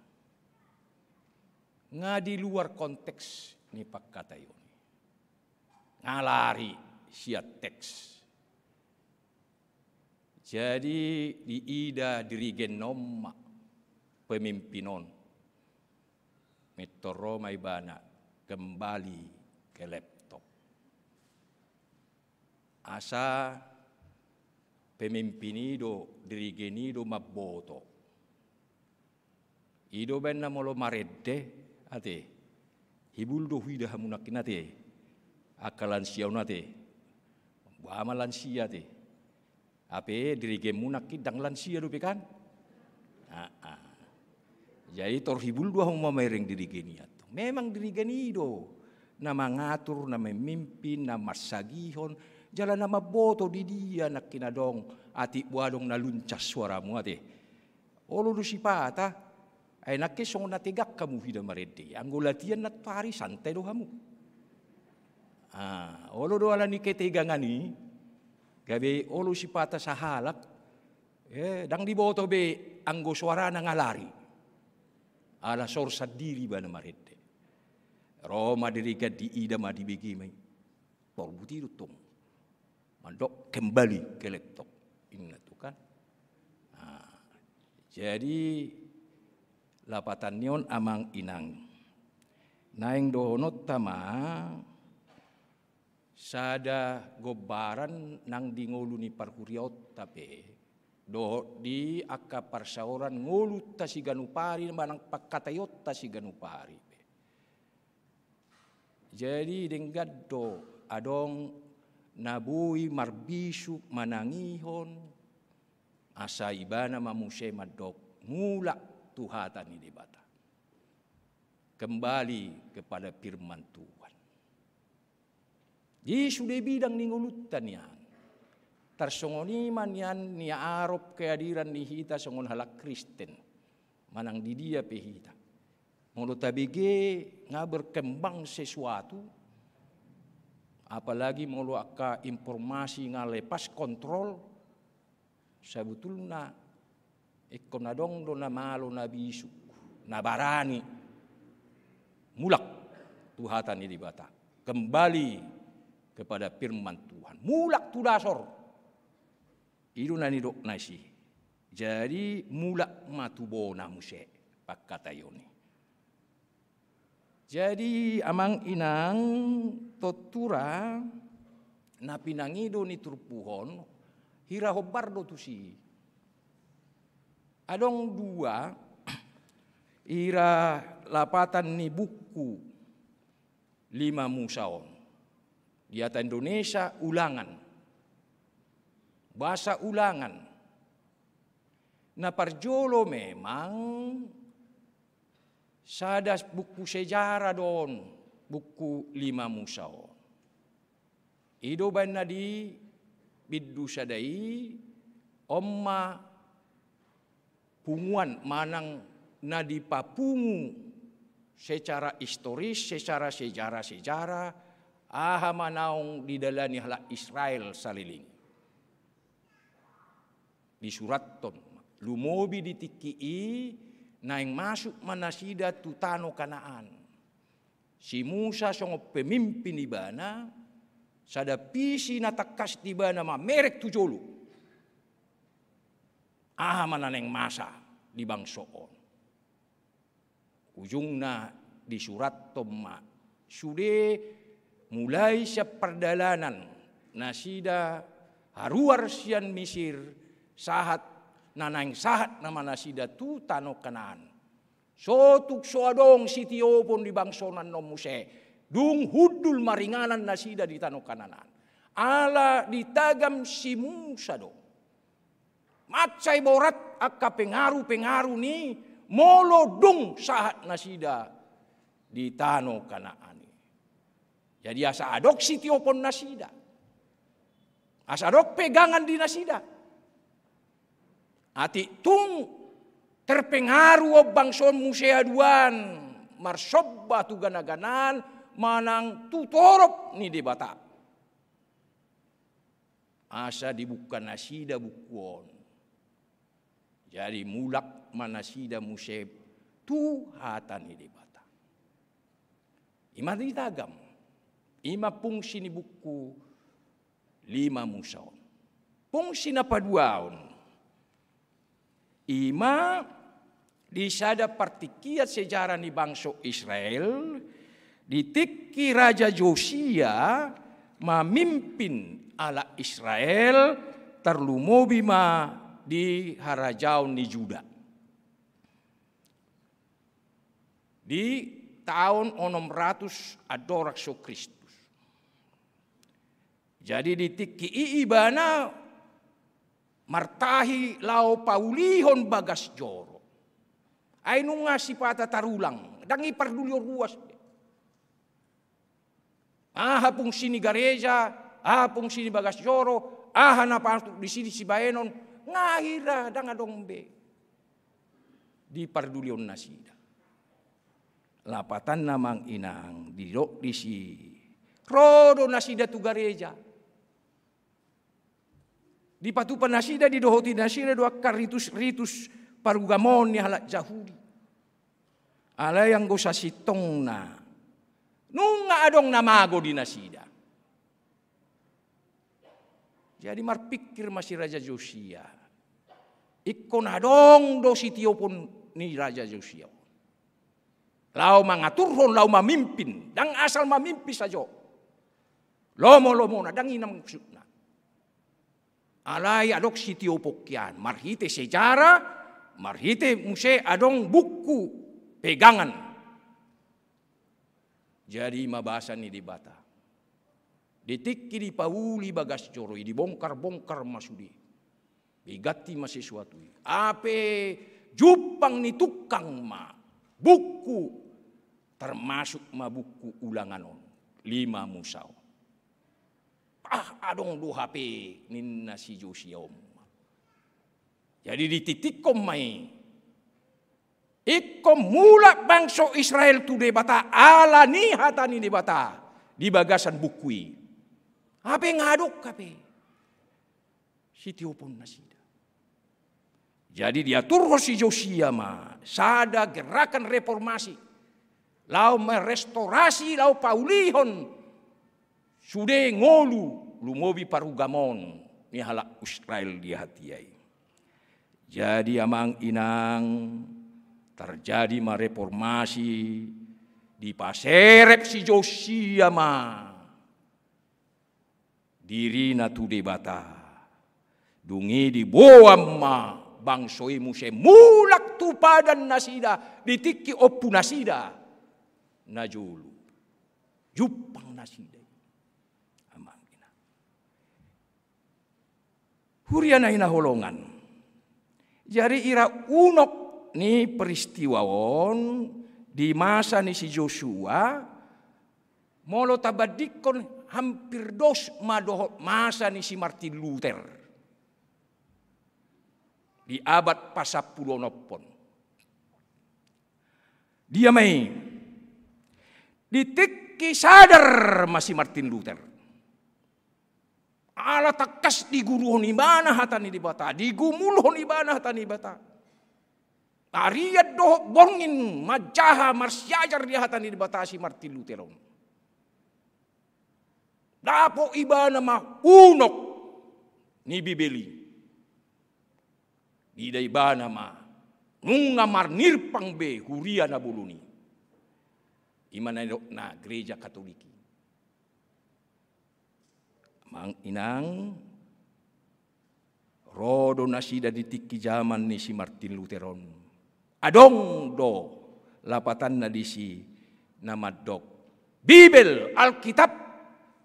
nga di luar konteks ni pangkataion i, nga lari sian teks. Jadi diida dirigen on ma, pemimpin on, mintor ro ma ibana kembali ke laptop. Asa pemimpin i do, dirigen i do mamboto. I do baen na molo marende, ate. Hibul do huida hamu nangkin ate. Angka lansia on ate. Boha ma lansia ate. Hape dirigenmu nangkin ndang lansia dope kan? Aa. Jadi tor hibul do hamu mamereng dirigen i antong. Memang dirigen i do na mangatur, na memimpin, na marsagihon, jala na mamboto di dia nangkin adong, atik boha adong na luncas suaramu ate. Olo do sipata, ai nangkin songon na tegak hamu huida marende. Anggo latihan nantoari santai do hamu. Ah, olo do ala ni ketegangan i, gabe olo sipata sahalak, eh, ndang diboto be anggo soarana nga lari. Ala sor sandiri ibana marende. Ro ma dirigen, diida ma, dibege ma i. Torbut i do tong. Mandok kembali ke laptop. Inna tu kan. Nah, Jadi, lapatan ni on amang inang, naeng dohononta ma sada gombaran nang di ngolu ni parhuriaonta pe, dohot di angka parsaoran ngolunta siganup ari manang pangkataionta siganup ari pe. Jadi denggan do adong na boi marbisuk manangihon, asa ibana ma muse mandok mulak tu hata ni Debata. Kembali kepada firman Tuhan. Di sude bidang ni ngolunta nian. Tarsongon i ma nian niarop kehadiran ni hita songon halak Kristen. Manang di dia pe hita. Molo tabege nga berkembang sesuatu, apalagi molo angka informasi nga lepas kontrol, sabutulna ingkon adong do na malo na bisuk, na barani mulak tu hata ni Debata, kembali kepada firman Tuhan, mulak tu dasor. I do na nidok na isi. Jadi mulak ma tu bona muse, pangkataion i. Jadi amang inang, tontu ra na pinangido ni turpuk on, hira hombar do tusi. Adong dua ira lapatan ni buku Lima Musa on. Di hata Indonesia Ulangan. Bahasa Ulangan. Na parjolo memang sada buku sejarah do on, buku Lima Musa on. I do baen na di bindu sada i, on ma punguan manang na dipapungu secara historis, secara sejarah-sejarah, aha ma naung didalani halak Israel saleleng i. Disurathon, lumobi di tingki i naeng masuk ma nasida tu tano Kanaan. Si Musa songon pemimpin ibana, sada visi na tangkas di ibana mamereng tu jolo. Aha ma na naeng masa di bangso on. Ujungna disurathon ma sude mulai sian pardalanan nasida haruar sian Misir, sahat na naeng sahat nama nasida tu tano Kanaan. So tung so adong sitiopon di bangso na annon muse, dung hundul maringanan nasida di tano Kanaan. Ala ditagam si Musa do. Mansai borat angka pengaruh-pengaruh ni molo dung sahat nasida di tano Kanaan i. Jadi asa adong sitiopon nasida. Asa adong pegangan di nasida. Atik tung terpengaruh on bangso on muse haduan marsomba tu gana-ganaan manang tu torop ni Debata. Asa dibuka nasida buku on. Jadi mulak ma nasida muse tu hata ni Debata. I ma ditagam. I ma fungsi ni buku Lima Musa on. Fungsi na paduahon. I ma di sada partingkian sejarah ni bangso Israel, di tingki Raja Josia mamimpin halak Israel, tarlumobi ma di harajaon ni Juda. Di taon onom ratus andorang so Kristus. Jadi di tingki i ibana martahi laho paulihon bagas joro. Ai nunga sipata tarulang, ndang i pardulion ruas be. Aha fungsi ni gareja, aha fungsi ni bagas joro, aha na patut disi sibaenon, nga hira ndang adong be dipardulion nasida. Lapatanna amang inang, didok disi, ro do nasida tu gareja. Dipatupa nasida, didohoti nasida do angka ritus-ritus parugamoon ni halak Jahudi. Alai anggo sasintongna, nunga adong na mago di nasida. Jadi marpingkir ma si Raja Josia. Ingkon adong do sitiopon ni Raja Josia on. Laho mangaturhon, laho mamimpin, ndang asal mamimpin sajo. Lomo-lomona, ndang i na maksudna. Alai adong sitiopon hian, marhite sejarah, marhite muse adong buku pegangan. Jadi i ma basa ni Debata. Di tingki dipauli bagas joro i, dibongkar-bongkar ma sude. Diganti ma sesuatu i. Hape jumpang ni tungkang ma buku, termasuk ma buku Ulangan on, lima Musa on. Ah, adong do hape ninna si Josia on. Jadi ditingkihon ma i. Ingkon mulak bangso Israel tu Debata ala ni hata ni Debata di bagasan buku i. Hape nga adong hape sitiopon nasida. Jadi diaturhon si Josia ma sada gerakan reformasi, laho merestorasi, laho paulihon sude ngolu, lumobi parugamoon ni halak Israel di hatiha i. Jadi amang inang, terjadi ma reformasi, dipaserep si Josia ma dirina tu Debata. Dung i diboan ma bangso i muse mulak tu padan nasida di tingki ompu nasida najolo. Jumpang nasida i. Amang inang. Huria na hinaholongan. Jadi ira unok ni peristiwa on di masa ni si Josua, molo tabandingkon hampir dos ma dohot masa ni si Martin Luther di abad pasampuluonomhon. Dia ma i, di tingki sadar ma si Martin Luther. Ala tangkas diguruhon ibana hata ni Debata, digumulhon ibana hata ni Debata. Arian dohot borngin manjaha marsiajar di hata ni Debata si Martin Luther on. Dapot ibana ma unok ni Bibel i. Diida ibana ma nunga marnirpang be huria na bolon i. I ma na nidokna Gereja Katolik i. Amang inang, ro do nasida di tingki jaman ni si Martin Luther on. Adong do lapatanna disi na mandok, Bibel, Alkitab,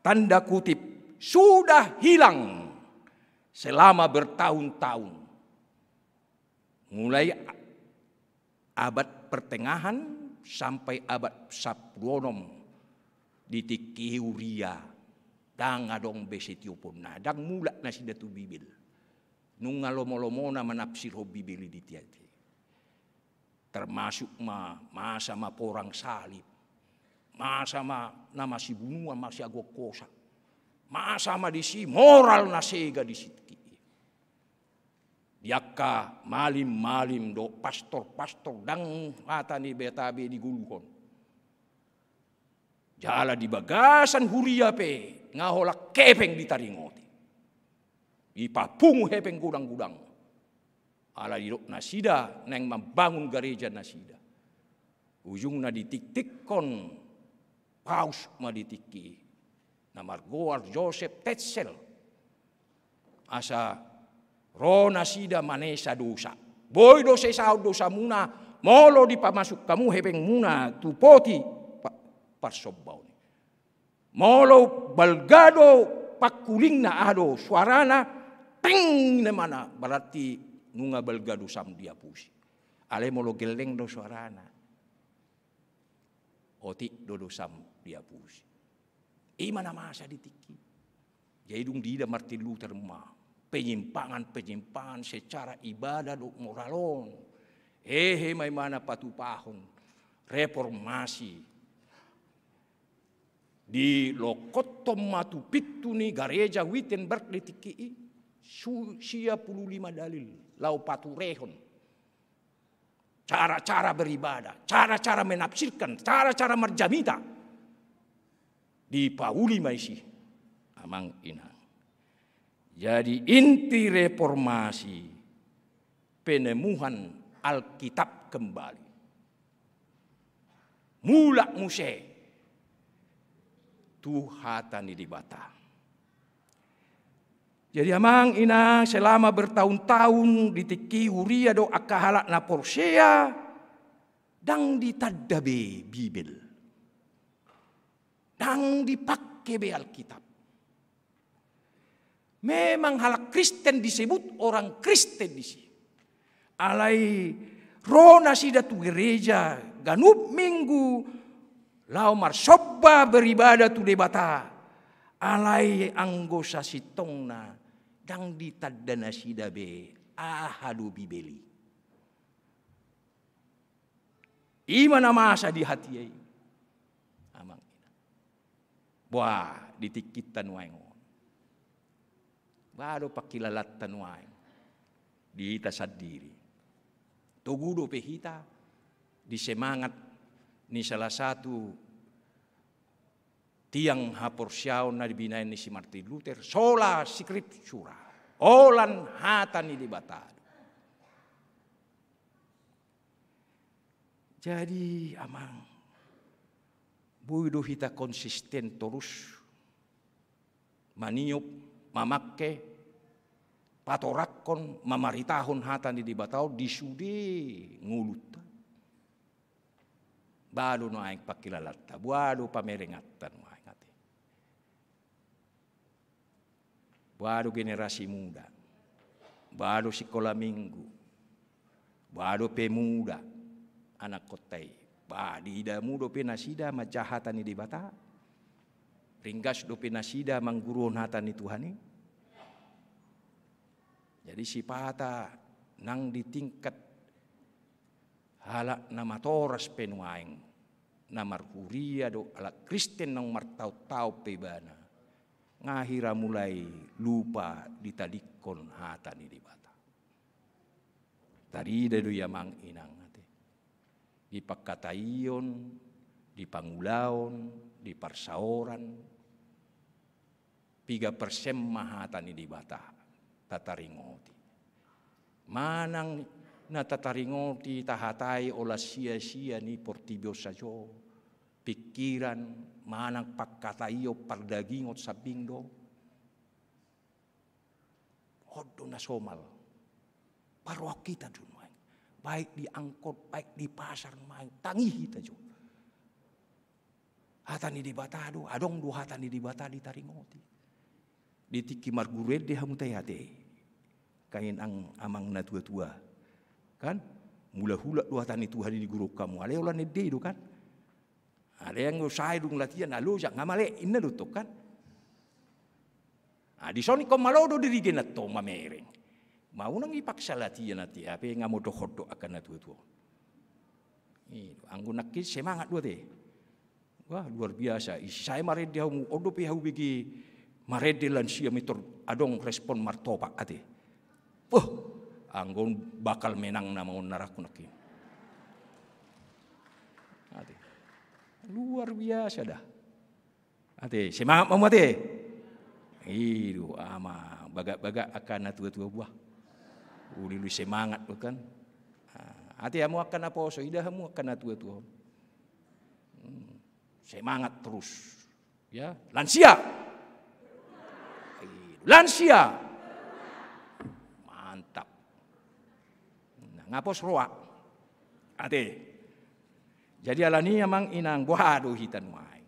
tanda kutip, sudah hilang selama bertahun-tahun. Mulai abad pertengahan sampai abad sampulu onom di tingki huria, ndang adong be sitioponna, ndang mulak nasida tu Bibel. Nunga lomo-lomona manafsirhon Bibel i di hatiha i. Termasuk ma masa ma porang salib, masa ma na masibunuan, masiagoan hosa, masa ma disi moral na sega di tingki i. Di angka malim-malim dohot pastor-pastor ndang hata ni Debata be digoluhon. Jala di bagasan huria pe nga holan hepeng ditaringoti. Dipapungu hepeng godang-godang. Ala didok nasida naeng mambangun gareja nasida. Ujungna ditingkihon paus ma di tingki i, na margoar Joseph Tetzel. Asa ro nasida manesa dosa. Boi do sesahon dosamuna molo dipamasuk hamu hepengmuna tu poti pa-, parsombaon i. Molo balga do pangkulingna, aha do suarana, peng, ninna ibana, berarti nunga balga dosam diapusi. Alai molo gelleng do suarana, otik do dosam diapusi. I ma na masa di tingki i. Jadi dung diida Martin Luther ma penyimpangan-penyimpangan secara ibadah dohot moral on, hehe ma ibana patupahon reformasi. Dilongkothon ma tu pintu ni gareja Wittenberg di tingki i, su-, sia pulu lima dalil laho paturehon cara-cara beribadah, cara-cara menafsirkan, cara-cara marjamita. Dipauli ma disi, amang inang. Jadi inti reformasi penemuan Alkitab kembali. Mulak muse tu hata ni Debata. Jadi amang inang, selama bertahun-tahun di tingki huria dohot angka halak na porsea, ndang ditanda be Bibel. Ndang dipake be Alkitab. Memang halak Kristen disebut orang Kristen disi. Alai ro nasida tu gereja ganup minggu laho marsomba beribadah tu Debata. Alai anggo sasintongna ndang ditanda nasida be aha do Bibel i. I ma na masa di hatiha i. Amang inang. Boha di tingkinta nuaeng on? Boha do pangkilalanta nuaeng di hita sandiri? Togu dope hita di semangat ni salah satu tiang haporseaon na binaen ni si Martin Luther, sola scriptura, holan hata ni Debata. Jadi amang, boi do hita konsisten torus maniop, mamake, patoranghon, mamaritahon hata ni Debata on di sude ngolunta. Boha do nuaeng pangkilalanta, boha do pamerenganta nuaeng ate? Boha do generasi muda? Boha do sikola minggu? Boha do pemuda, anakkonta i? Ba, diidamu dope nasida manjaha hata ni Debata? Ringgas dope nasida mangguruhon hata ni Tuhan i? Jadi sipata nang di tingkat halak na matoras pe nuaeng, na marhuria do halak Kristen naung martaon-taon pe ibana, nga hira mulai lupa ditalingkon hata ni Debata. Tarida do i amang inang ate, di pangkataion, di pangulaon, di parsaoran. Piga persen ma hata ni Debata tataringoti? Manang na tataringoti tahatai olat sia-sia ni portibi on sajo, pingkiran manang pangkataion pardagingon sambing do? On do na somal. Parrohahon hita do nuaeng, baik di angkot, baik di pasar nuaeng, tangi hita jo. Hata ni Debata do, adong do hata ni Debata ditaringoti. Di tingki marguru ende hamu tahe ate, angka inang amang na tua-tua, kan? Mulak-ulak do hata ni Tuhan i diguruhon hamu, alai holan ende do kan? Alai anggo sae dung latihan, alai ojak nga male, inna do tong kan? Ah, dison ingkon malo do dirigen antong mamereng. Unang ipaksa latihan ate, hape nga modok-odok angka na tua-tua. I do, anggo nangkin semangat do ate. Wah, luar biasa. Ise sae marende hamu, on dope hubege marende lansia, mitor adong respon martopak ate. Wah, anggo on bakal menang nama on narangku nangkin. Ate. Luar biasa da. Ate, semangat ma hamu ate. I do, amang, bagak-bagak angka na tua-tua buah. Uli-uli semangat do kan. Ah, ate hamu angka na poso, ida hamu angka na tua-tua. Hmm, semangat terus. Ya, lansia. I do, lansia. Mantap. Nah, nga pos roa. Ate. Jadi alani amang inang, boha do hita nuaeng?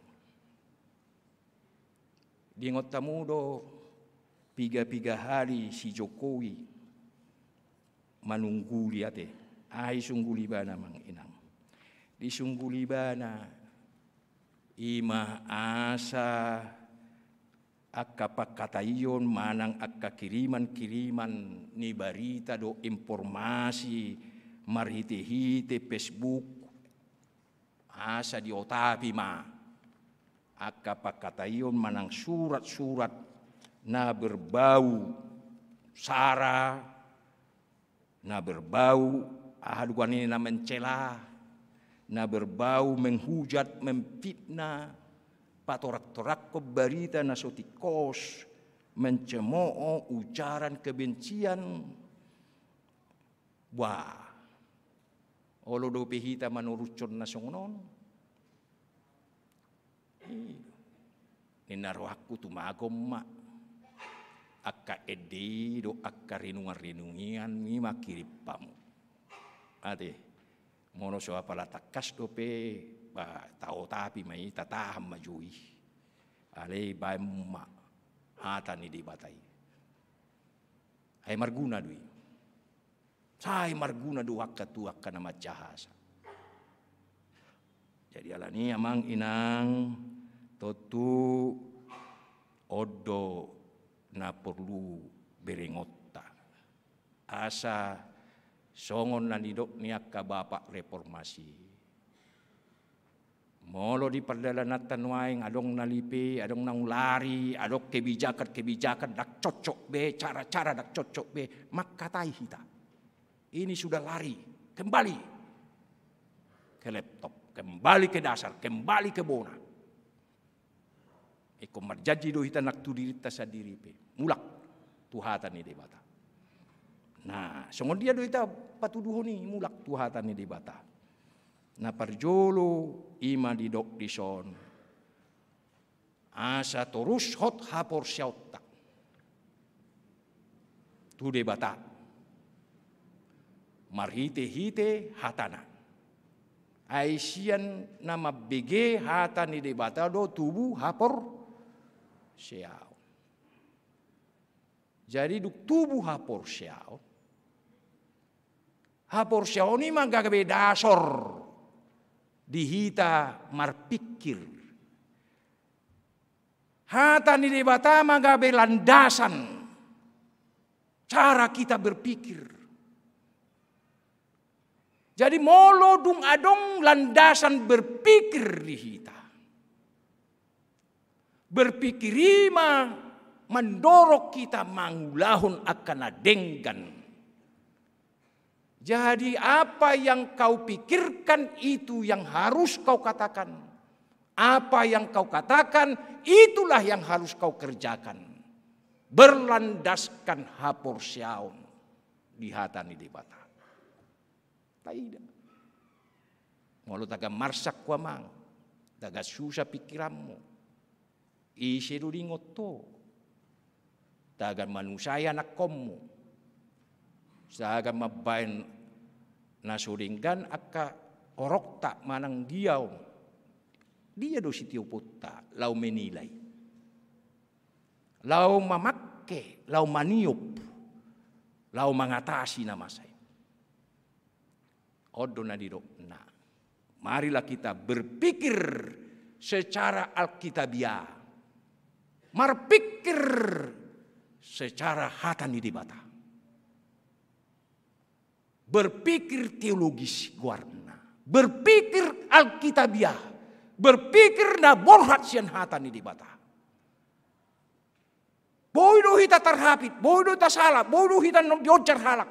Diingot hamu do piga-piga hali si Jokowi manungguli ate. Aha isungguli ibana amang inang? Disungguli ibana i ma asa angka pangkataion manang angka kiriman-kiriman ni barita dohot informasi marhite-hite Facebook, asa diotapi ma angka pangkataion manang surat-surat na berbau sara, na berbau aha do goarna i, na mencela, na berbau menghujat, memfitnah, patorang-toranghon barita na so tingkos, mencemooh, ujaran kebencian, Bah, olo dope hita manorushon na songon on. Ninna rohangku tumagon ma angka ende i dohot angka renungan-renungan i ma kirim hamu. Ate, molo so apala tangkas dope, bah, taotapi ma i, tatahan ma jo i. Alai baen ma hata ni Debata i. Ai marguna do i. Sai marguna do angka tu angka na manjahasa. Jadi alani amang inang, tontu on do na porlu berengonta. Asa songon na nidok ni angka bapak reformasi. Molo di pardalananta nuaeng adong na lipe, adong na ulari, adong kebijakan-kebijakan ndang cocok be, cara-cara ndang cocok be, mangkatai hita. Ini sudah lari, kembali ke laptop, kembali ke dasar, kembali ke bona. Ingkon marjanji do hita nang tu dirinta sandiri pe. Mulak tu hata ni Debata. Nah, songon dia do hita patuduhon i mulak tu hata ni Debata. Na parjolo i ma didok dison. Asa torus hot haporseaonta tu Debata. Marhite-hite hatana. Ai sian na mambege hata ni Debata do tubu haporseaon. Jadi dung tubu haporseaon. Haporseaon i ma gabe dasor di hita marpikir. Hata ni Debata ma gabe landasan cara kita berpikir. Jadi molo dung adong landasan berpikir di hita, berpikir i ma mandorong hita mangulahon angka na denggan. Jadi apa yang kau pikirkan itu yang harus kau katakan. Apa yang kau katakan itulah yang harus kau kerjakan. Berlandaskan haporseaon di hata ni Debata. Taida. Molo tagan marsak ho amang, tagan susa pikiranmu. Ise do diingot ho? Tagan manusai anakkonmu. Tagan mambaen na so denggan angka orokta manang dia on. Dia do sitioponta laho menilai. Laho mamangke, laho maniop, laho mangatasi na masa i. On do na nidokna. Marilah kita berpikir secara Alkitabiah. Marpikir secara hata ni Debata. Berpikir teologis goarna. Berpikir Alkitabiah. Berpikir na borhat sian hata ni Debata. Boi do hita tarhapit, boi do hita sala, boi do hita na dionjar halak.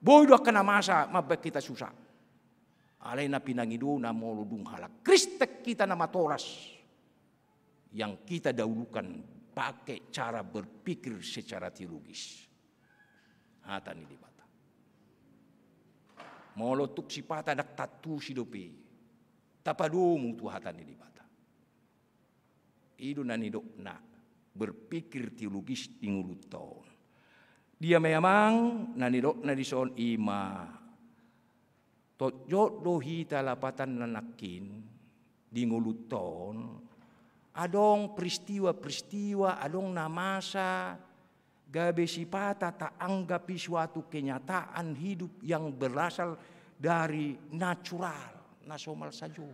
Boi do angka na masa mambaen hita susa. Alai na pinangido na molo dung halak Kristen hita na matoras. Yang kita dahulukan pakai cara berpikir secara teologis. Hata ni Debata. Molo tuk sipata ndang taantusi dope. Tapadomu tu hata ni Debata. I do na nidokna berpikir teologis di ngolunta on. Dia ma i amang na nidokna dison i ma. Tonjot do hita lapatanna nangkin di ngolunta on. Adong peristiwa-peristiwa, adong na masa gabe sipata taanggap i suatu kenyataan hidup yang berasal dari natural, na somal sajo.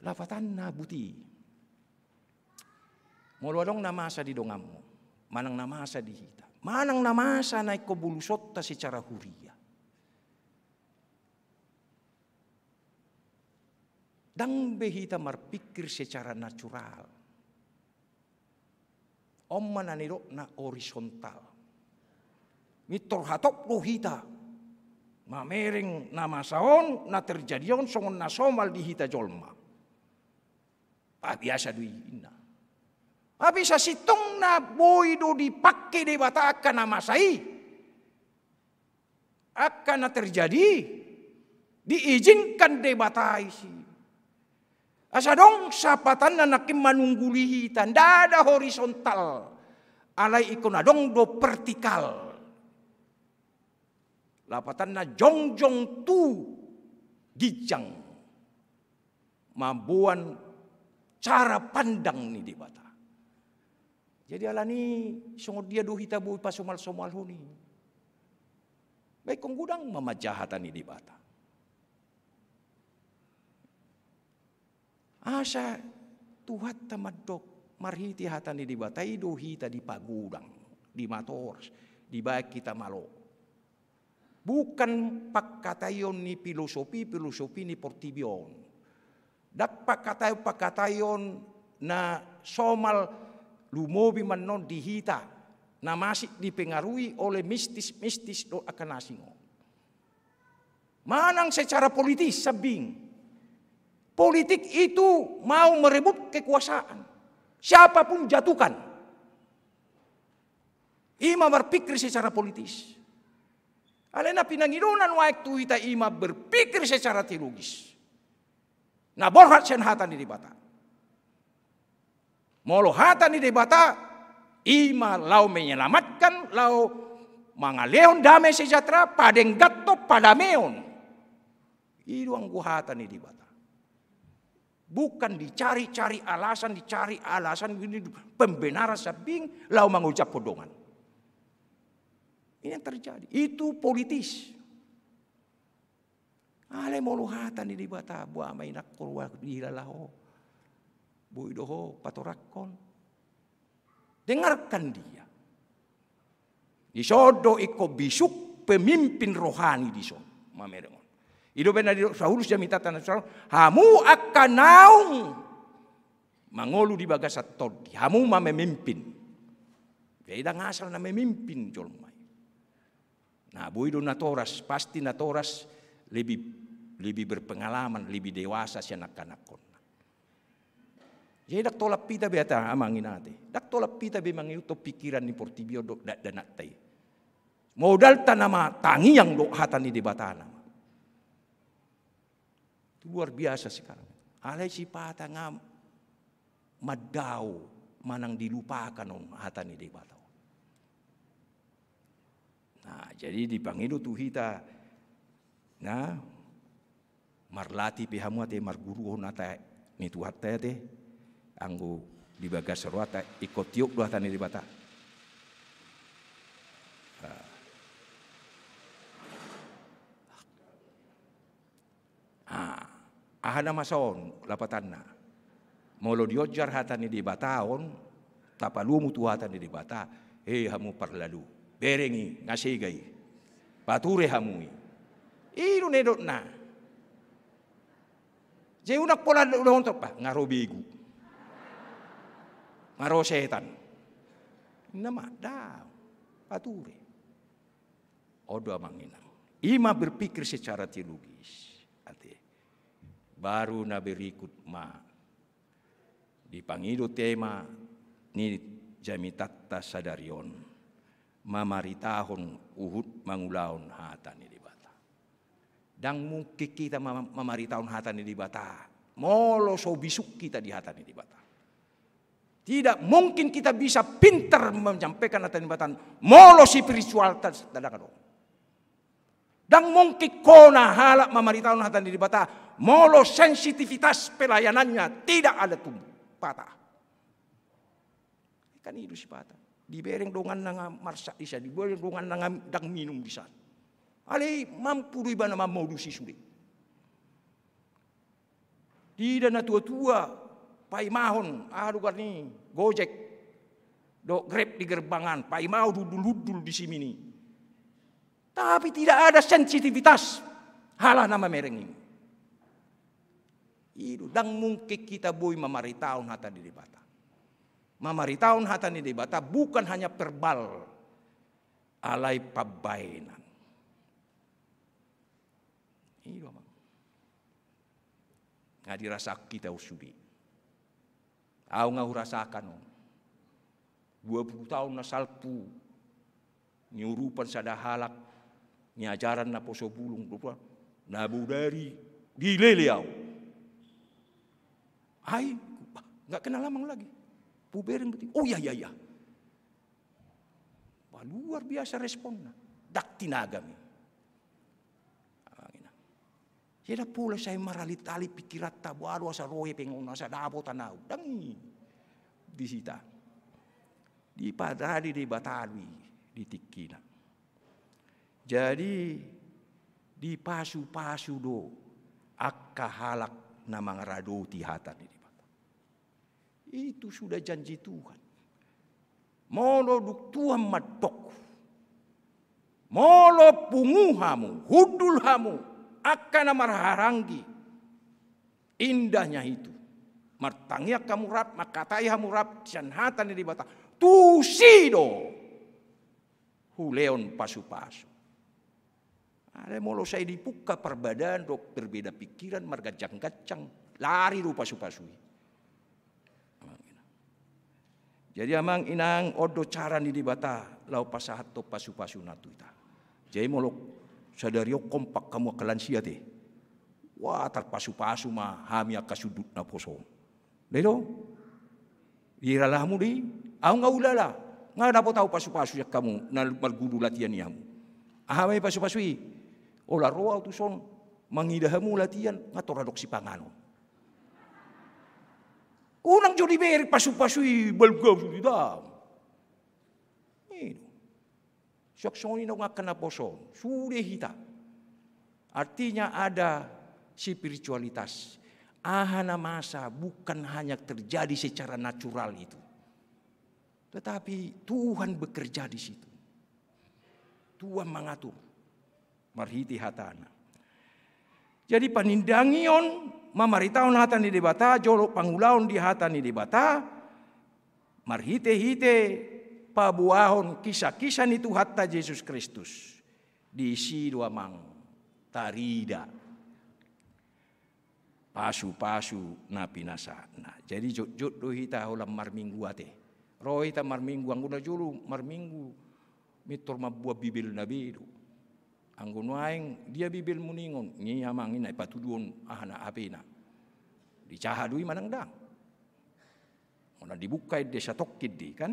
Lapatanna buti. Molo adong na masa di donganmu, manang na masa di hita, manang na masa na ingkon bulusonta secara huria. Ndang be hita marpikir secara natural. On ma na nidokna horizontal. Mintor hatop do hita mamereng na masa on, na terjadi on songon na somal di hita jolma. Pabiasa do i inna. Tapi sasintongna boi do dipangke Debata angka na masa i. Angka na terjadi, diizinkan Debata isi. Asa adong sapatanna nangkin manungguli hita, nda ada horizontal. Alai ingkon adong do vertikal. Lapatanna jongjong tu ginjang. Mamboan cara pandang ni Debata. Jadi alani songon dia do hita boi pasomalsomalhon i. Baik, ingkon godang ma manjaha hata ni Debata. Asa Tuhanta mandok marhite hata ni Debata i do hita dipagodang, dimatoras, dibaen hita malo. Bukan pangkataion ni filosofi-filosofi ni portibi on. Ndang pangkataion-pangkataion na somal lumobi manang di hita, na masih dipengaruhi oleh mistis-mistis dohot angka na asing on. Manang secara politis sambing. Politik itu mau merebut kekuasaan. Siapapun jatuhkan. I ma berpikir secara politis. Alai na pinangidona nuaeng tu hita i ma berpikir secara teologis. Na borhat sian hata ni Debata. Molo hata ni Debata, i ma laho menyelamatkan, laho mangalehon damai sejahtera, padengganhon, padameon. I do anggo hata ni Debata. Bukan dicari-cari alasan, dicari alasan ini pembenaran sambing laho mangojaphon dongan. Ini yang terjadi. Itu politis. Alai molo hata ni Debata, boha ma inang, ho, boha dilala ho. Boi do ho patorangkon. Dengarkan dia. Dison do ingkon bisuk pemimpin rohani dison. Mamereng on. I do umbahen na didok Paulus jamitanta na, hamu angka naung mangolu di bagasan tondi, hamu ma memimpin. Jadi ndang asal na memimpin jolma i. Nah, boi do natoras, pasti natoras lebih, lebih berpengalaman, lebih dewasa sian angka anakkonna. Jadi ndang tolap hita be hata amang inang ate. Ndang tolap hita be mangihuthon pikiran ni portibi on dohot dakdanakta i. Modalta nama tangiang dohot hata ni Debata nama. Itu luar biasa sekarang. Alai sipata nga mandao manang dilupakan on hata ni Debata on. Nah, jadi dipangido tu hita, nah, marlatih pe hamu ate, marguruhon hata ni Tuhanta ate, anggo di bagas rohanta ingkon tiop do hata ni Debata. Nah. Ah, aha na masa on lapatanna? Molo dionjar hata ni Debata on, tapalumu tu hata ni Debata, he hamu parlalu, bereng i, nga sega i. Pature hamu i. I do na didokna. Jadi unang pola do, do, do, bah, nga ro begu. Nga ro setan. Nama, da, pature. On do amang inang. I ma berpikir secara teologis. Ate. Baru na berikut ma dipangido tema ni jamitanta sadari on. Mamaritahon huhut mangulahon hata ni Debata. Ndang mungkin kita mama-, mamaritahon hata ni Debata molo so bisuk kita di hata ni Debata. Tidak mungkin kita bisa pintar menyampaikan hata ni Debata molo spiritualta ndang adong. Ndang mungkin hona halak mamaritahon hata ni Debata molo sensitivitas pelayanannya tidak ada tumbuh, patah. Kan i do sipata. Dibereng donganna nga marsak di san, dibereng donganna nga ndang minum di san. Alai mampu do ibana mamodus i sude. Diida natuatua, paimahon, aha do goarna i, Gojek dohot Grab di gerbang an, paimahon hundulhundul di simin i. Tapi tidak ada sensitivitas halak na mamereng i. I do, ndang mungkin kita boi mamaritahon hata ni Debata. Mamaritahon hata ni Debata bukan hanya verbal, alai pambahenan. I do, amang. Nga dirasahon hita on sude. Au nga hurasakan on. Dua puluh taon na salpu, niurupan sada halak, ni ajaran na poso bulung, rupana na bodari dilele au. Ai, bah, nggak kenal amang lagi. Pubereng berarti. Oh iya, iya, iya. Wah, luar biasa responna. Ndang tinagam i. Amang inang. Jadi pola sai maralit-alit pikiranta, boha do asa ro hepeng on, asa dapotan au. Ndang i. Di hita. Diparade Debata do i di tingkina. Jadi dipasu-pasu do angka halak na mangaradoti hata ni Debata. Itu sudah janji Tuhan. Molo dung Tuhan mandok, molo pungu hamu, hundul hamu, angka na marhahaanggi, indahnya itu. Martangiang hamu rap, mangkatai hamu rap sian hata ni Debata. Tusi do hulehon pasu-pasu. Alai molo sai dipungka parbadaan dohot berbeda pikiran, marganjang-ganjang, lari do pasu-pasu i. Jadi amang inang, on do cara ni Debata laho pasahathon pasu-pasuna tu hita. Jadi molo sadari on kompak hamu angka lansia te, wah, tarpasu-pasu ma hami angka sundut na poso on. Dai do? Diulala hamu do i? Ahu nga ulala. Nga dapot ahu pasu-pasu sian hamu na marguru latihan i hamu. Aha ma i pasu-pasu i? Ola ro ahu tuson mangida hamu latihan, nga tor adong sipanganon. Unang jo dibereng pasu-pasu i, balga sude da. I do. Suang songon i nang angka na poso on, sude hita. Artinya ada spiritualitas. Aha na masa bukan hanya terjadi secara natural itu. Tetapi Tuhan bekerja di situ. Tuhan mangatur marhite hatana. Jadi panindangion, mamaritahon hata ni Debata, jolo pangulahon di hata ni Debata, marhite-hite paboahon kisah-kisah ni Tuhanta Jesus Kristus. Disi do amang tarida pasu-pasu na pinasahatna. Jadi jotjot do hita holan marminggu ate. Ro hita marminggu, anggo na jolo marminggu, mintor mamboan Bibelna be do. Anggo nuaeng, dia Bibelmu ninna on, ninna amang inna, ipatuduhon aha na, H P-na. Dicaha do i manang ndang? Molo dibuka ende satongkin do i kan.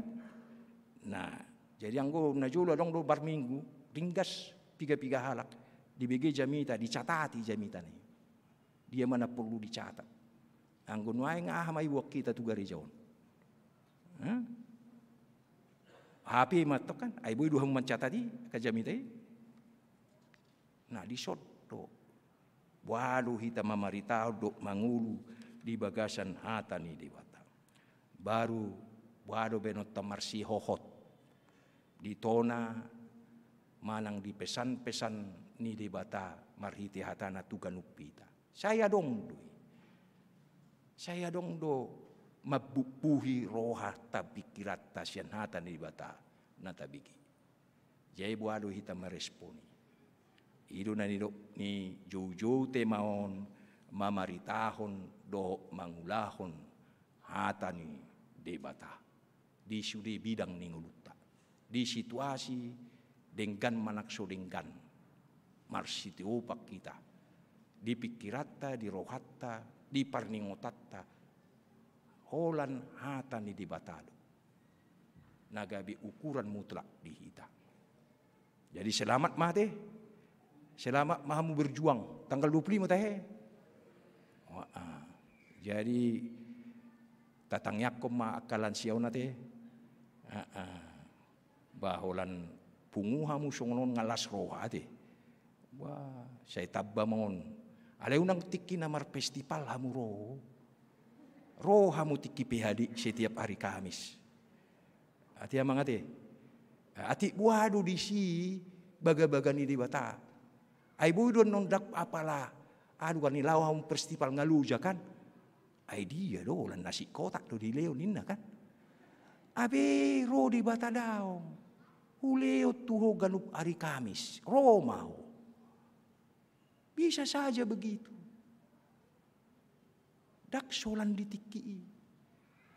Nah, jadi anggo na jolo adong do marminggu, ringgas piga-piga halak, dibege jamita, dicatati jamitana i. Dia ma na porlu dicatat. Anggo nuaeng aha ma iboan hita tu gareja on? Hah? H P ma tong kan, ai boi do hamu mancatat i angka jamita i. Nah, dison do. Boha do hita mamaritahon dohot mangolu di bagasan hata ni Debata. Baru boha do baenonta marsihohot di tona manang di pesan-pesan ni Debata marhite hatana tu ganup hita. Sai adong do i. Sai adong do mambuhbuhi rohanta, pikiranta sian hata ni Debata na tabege. Jadi boha do hita marespon i? I do na nidok ni joujou tema on, mamaritahon dohot mangulahon hata ni Debata di sude bidang ni ngolunta, di situasi denggan manang so denggan, marsitiopan hita di pikiranta, di rohanta, di parningotanta, holan hata ni Debata do na gabe ukuran mutlak di hita. Jadi selamat ma ate. Selamat ma hamu berjuang. Tanggal dua puluh lima tahe. Wah, ah. Jadi tatangiangkon ma angka lansia on ate. Ah, ah. Ba holan pungu hamu songon on nga las roha ate. Wah, sai tamba ma on. Alai unang tingki na marfestival hamu ro. Ro hamu tingki P H D setiap hari Kamis. Ate amang ate. Atik boha do disi bagabaga ni Debata. Ai boi do annon ndang apala, aduh, kan i laho hamu festival nga loja kan. Ai dia do, holan nasi kotak do dilehon ninna kan. Abe ro Debata daong. Hulehon tu ho ganup ari Kamis. Ro ma ho. Bisa saja begitu. Ndang solan di tingki i.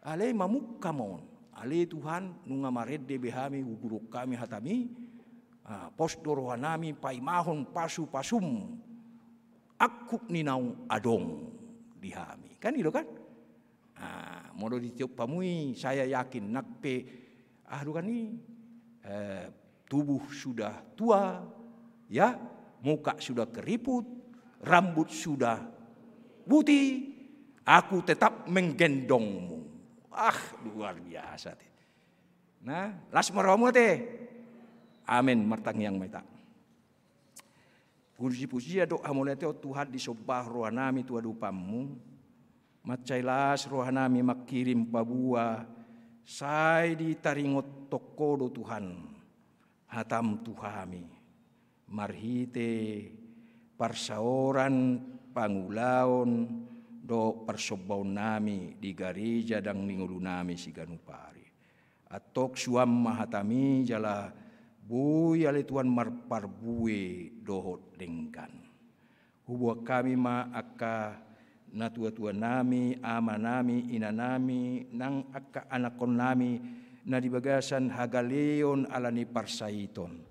Alai mamungka ma on. Ale Tuhan, nunga marende be hami, uguron hami hataMi, ah, pos do rohanami paimahon pasu-pasuM angkup ni naung adong di hami. Kan i do kan? Ah, molo ditiop hamu i, saya yakin nang pe, ah, do kan i, eh, tubuh sudah tua, ya, muka sudah keriput, rambut sudah putih, aku tetap menggendongmu. Ah, luar biasa te. Nah, las ma rohamu ate. Amen, martangiang ma hita. Puji-pujian dohot hamauliateon Tuhan, disomba rohanami tu adopanMu. Mansai las rohanami mangkirim paboa, sai ditaringothon Ho do Tuhan hataM tu hami, marhite parsaoran, pangulaon dohot parsombaonnami di gareja dang ni ngolunami siganup ari. Antong suan ma hataMi jala boi ale Tuhan marparbue dohot denggan. Huboan hami ma angka natuatuanami, amanami, inanami, nang angka anakkonnami na di bagasan hagaleon ala ni parsaiton,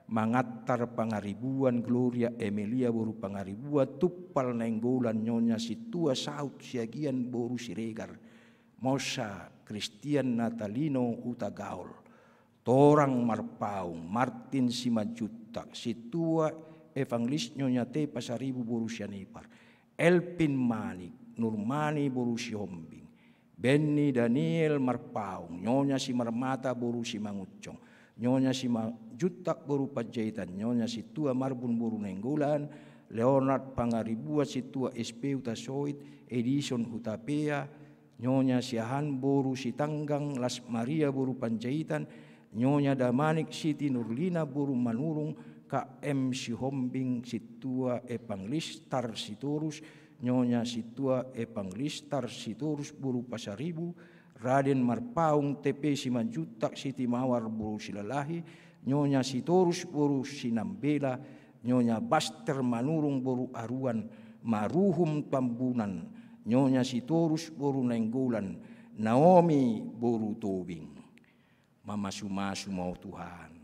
mangantar Pangaribuan, Gloria Emelia boru Pangaribuan, Tumpal Nainggolan, Nyonya Sintua Saut Siagian boru Siregar, Mosa Kristian Natalino Hutagaol, Torang Marpaung, Martin Simanjuntak, Sintua Evangelis Nyonya T Pasaribu boru Sianipar, Elvin Manik, Nurmani boru Sihombing, Benny Daniel Marpaung, Nyonya Simarmata boru Simangunsong, Nyonya Simanjuntak boru Panjaitan, Nyonya Sintua Marbun boru Nainggolan, Leonard Pangaribuan, Sintua S P Hutasoit, Edison Hutapea, Nyonya Siahaan boru Sitanggang, Las Maria boru Panjaitan, Nyonya Damanik Siti Nurlina boru Manurung, K M Sihombing, Sintua Evangelistar Sitorus, Nyonya Sintua Evangelistar Sitorus boru Pasaribu, Raden Marpaung T P Simanjuntak Siti Mawar boru Silalahi, Nyonya Sitorus boru Sinambela, Nyonya Baster Manurung boru Aruan, Maruhum Tambunan, Nyonya Sitorus boru Nainggolan, Naomi boru Tobing. Mamasumasu ma Ho Tuhan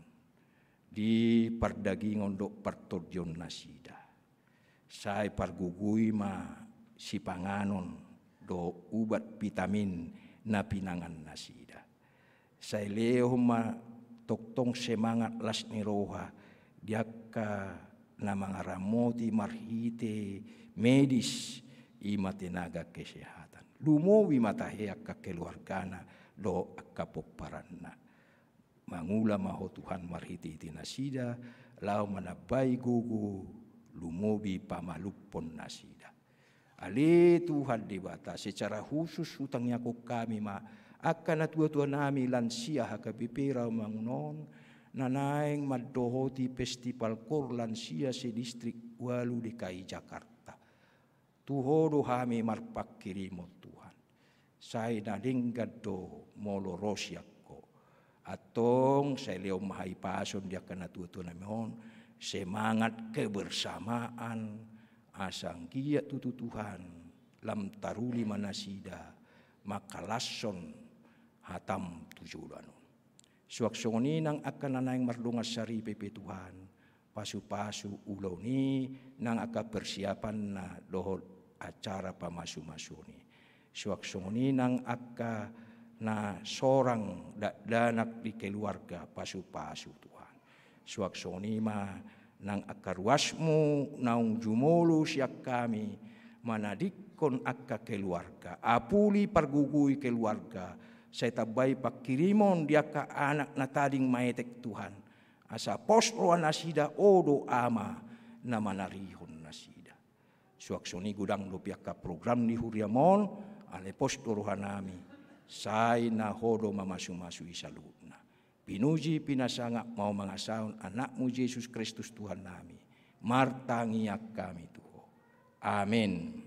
di pardagingon dohot partondion nasida. Sai pargogoi ma sipanganon dohot ubat vitamin na pinangan nasida. Sai lehon ma tongtong semangat las ni roha di angka na mangaramoti marhite medis, i ma tenaga kesehatan. Lumobi ma tahe angka keluargana dohot angka pomparanna. Mangula ma Ho Tuhan marhitehite nasida, laho manambai gogo, lumobi pamalumhon nasida. Ale Tuhan Debata, secara khusus hutangiangkon hami ma angka natuatuanami lansia H K B P Rawamangun on, na naeng mandohoti festival kor lansia se-Distrik Walu D K I Jakarta. Tu Ho do hami marpangkirimon Tuhan. Sai na denggan do molo ro sian Ho. Antong sai lehon ma hahipason di angka natuatuanami on, semangat kebersamaan, asa anggiat tutu Tuhan, lam taruli ma nasida mangkalashon hataM tu joloan on. Suang songon i nang angka na naeng mardongan saripe pe Tuhan, pasupasu ulaon i nang angka persiapanna dohot acara pamasumasuon i. Suang songon i nang angka na sorang dakdanak di keluarga, pasupasu Tuhan. Suang songon i ma nang angka ruasMu naung jumolo sian hami manadingkon angka keluarga, apuli pargogoi keluarga, sai tambai pangkirimon di angka anak na tading maetek Tuhan, asa pos roha nasida, Ho do Ama na manarihon nasida. Suang songon i godang dope angka program ni huriaM on, alai pos do rohanami, sai na Ho do mamasumasu i saluhutna. Pinuji, pinasangap ma Ho mangasahon AnakMu Jesus Kristus Tuhannami, martangiang hami tu Ho. Amen.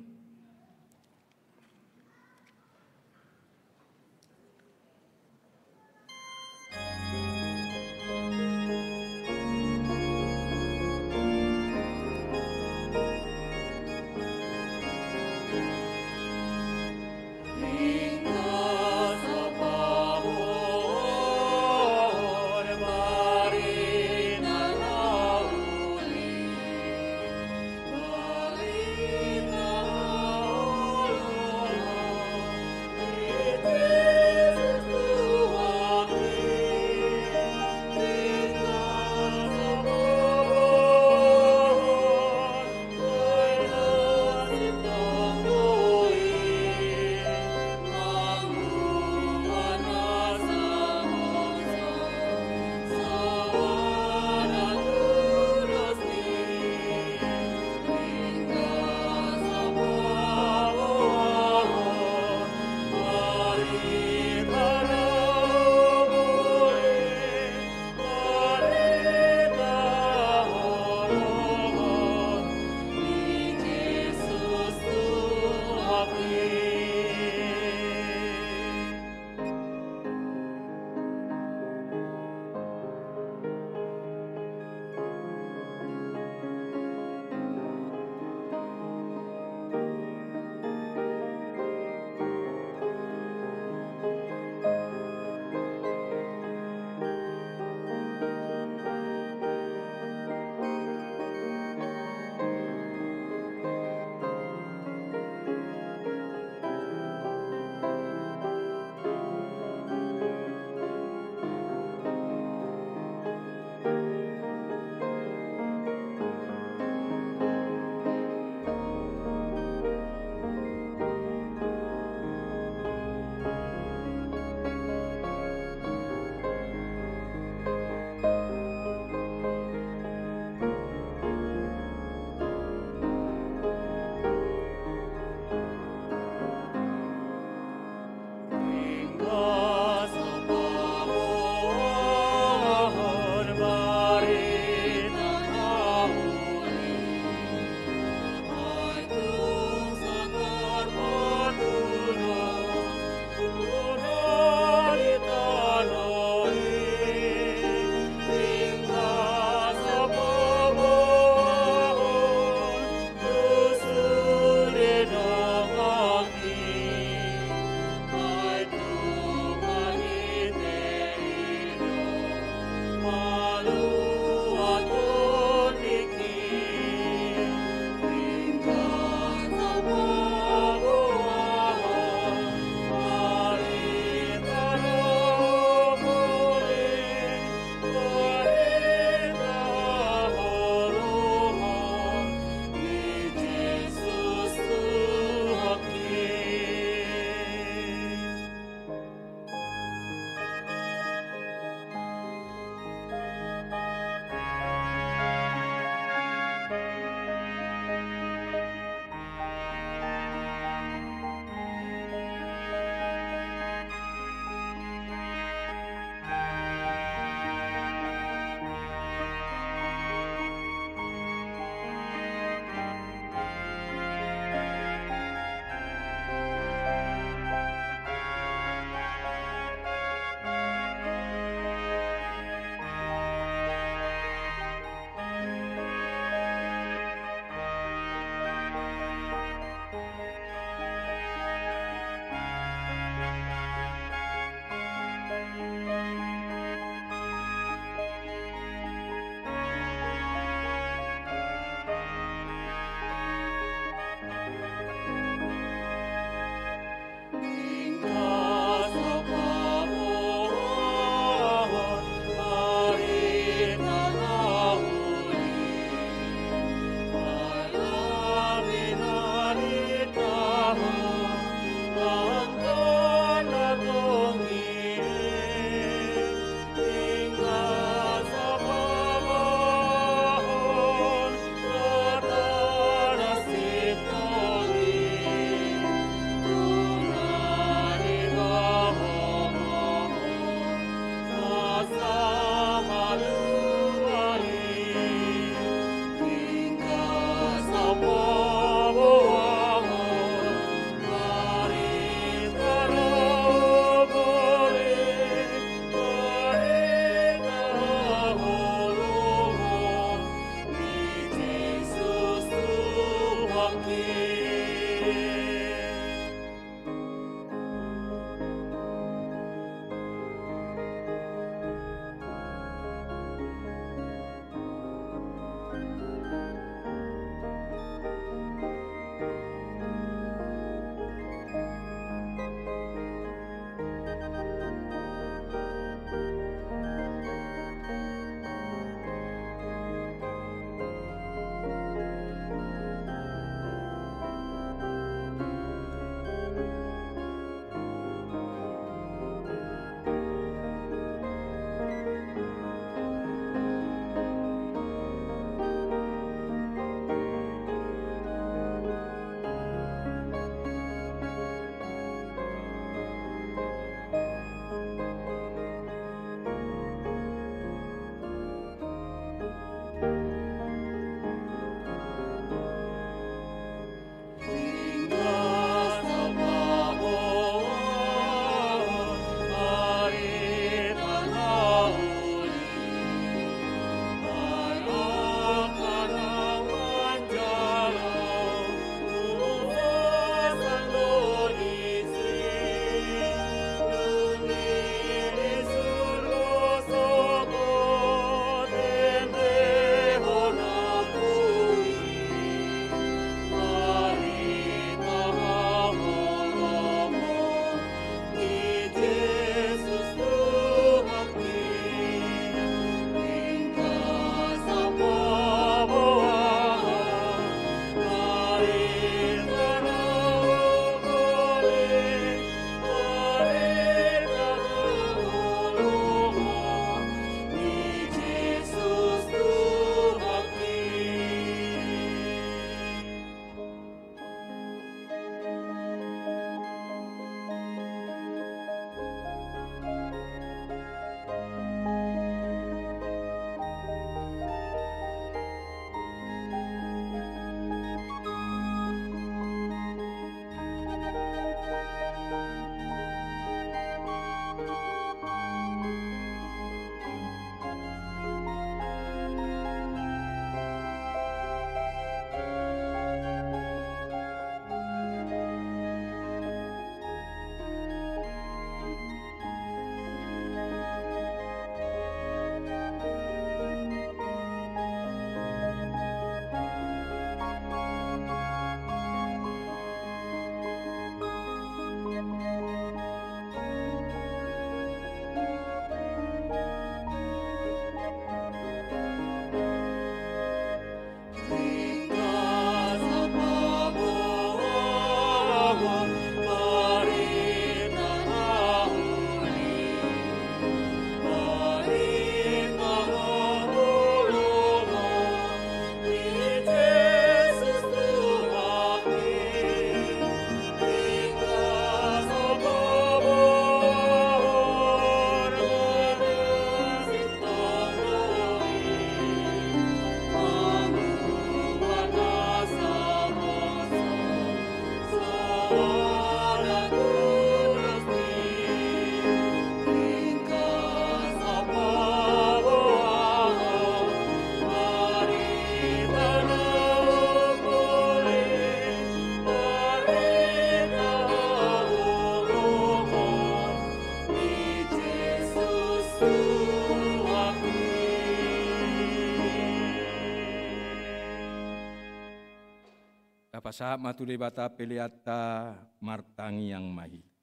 Tapasahat ma tu Debata peleanta, martangiang ma hita.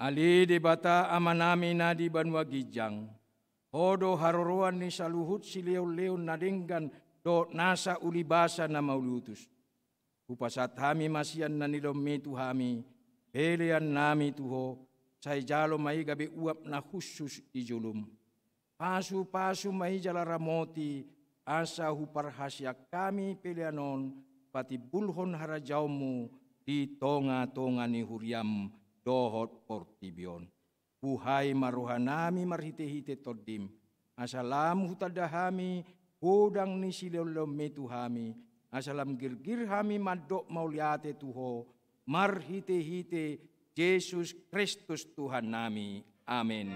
Ale Debata Amanami na di banua ginjang, Ho do haroroan ni saluhut sileonleon na denggan dohot nasa ulibasa na mauliutus. Hupasahat hami ma sian na nilehonMi tu hami peleannami tu Ho, sai jalo ma i gabe uap na hushus di joloM. Pasupasu ma i jala ramoti, asa huparhaseang hami pelean on patimbulhon harajaonMu di tongatonga ni huriaM dohot portibi on. Buhai ma rohanami marhitehite TondiM, asa lam hutanda hami godang ni sileonleonMi tu hami, asa lam girgir hami mandok mauliate tu Ho, marhitehite Jesus Kristus Tuhannami. Amen.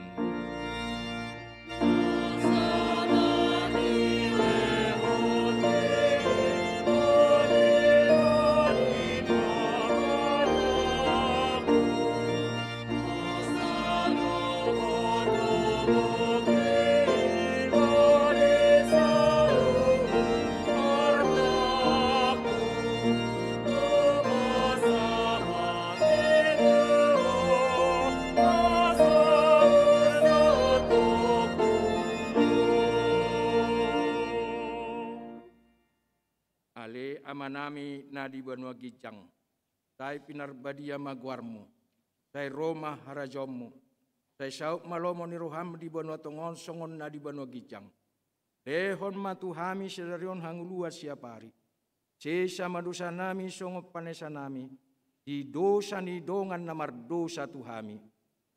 Ale Amanami na di banua ginjang, sai pinarbadia ma goarMu, sai ro ma harajaonMu, sai saut ma lomo ni rohaM di banua tonga on songon na di banua ginjang. Lehon ma tu hami sadari on hangoluan siapari. Sesa ma dosanami songon panesanami di dosa ni dongan na mardosa tu hami.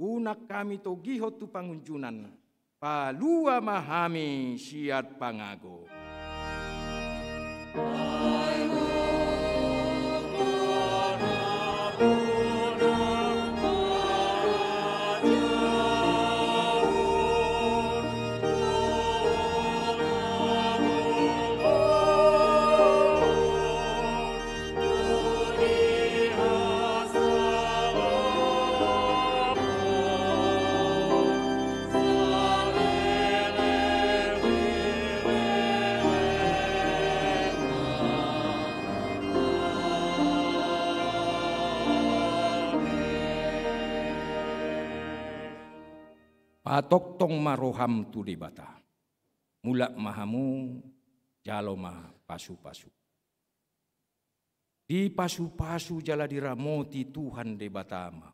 Unang hami togihon tu pangunjunan, palua ma hami sian pangago. Patongtong ma roham tu Debata. Mulak ma hamu, jalo ma pasupasu. Dipasupasu jala diramoti Tuhan Debata ma.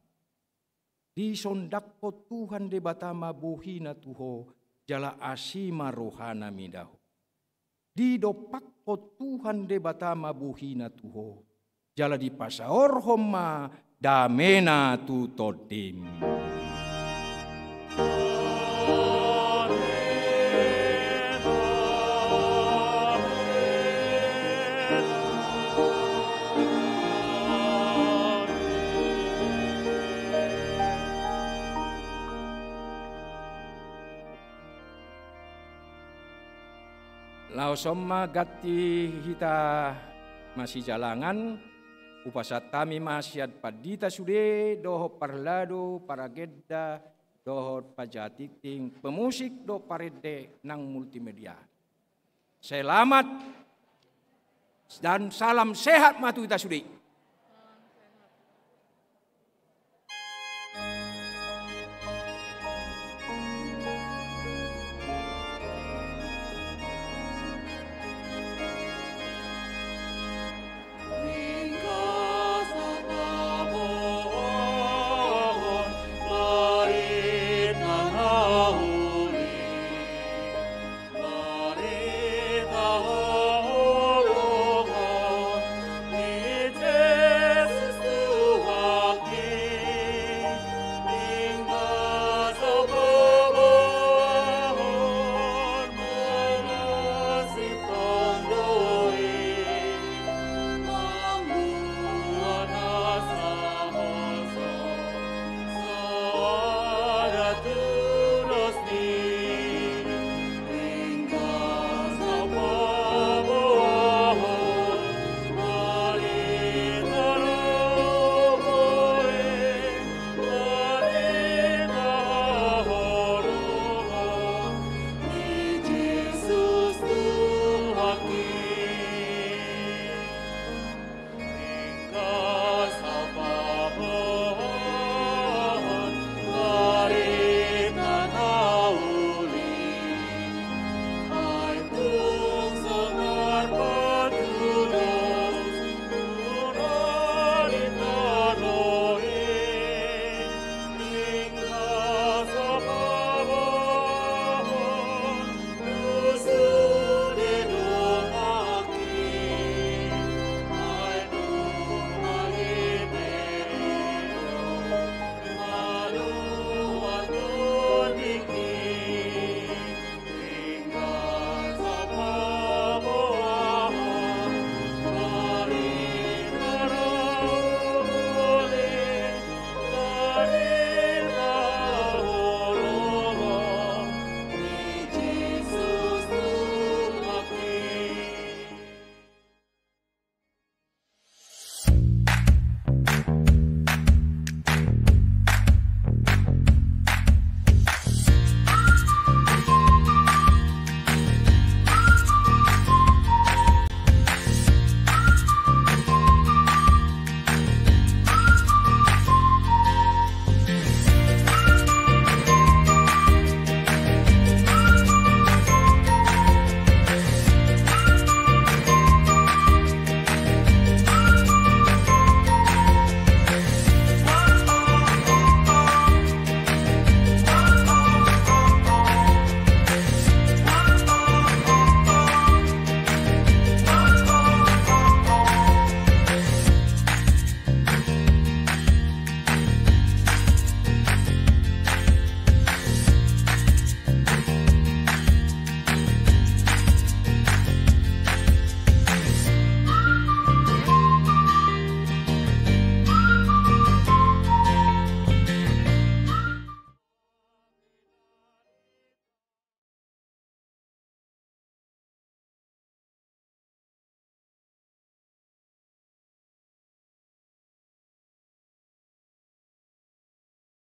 Disondangkon Tuhan Debata ma bohina tu ho, jala asi ma rohana mida ho. Didompakkon Tuhan Debata ma bohina tu ho, jala dipasaorhon ma damena tu tondim. Laos on ma ganti hita masijalangan, hupasahat hami ma sian pandita sude, dohot parladu, paragenda, dohot panjaha tingting, pemusik dohot parende nang multimedia. Selamat dan salam sehat ma tu hita sude.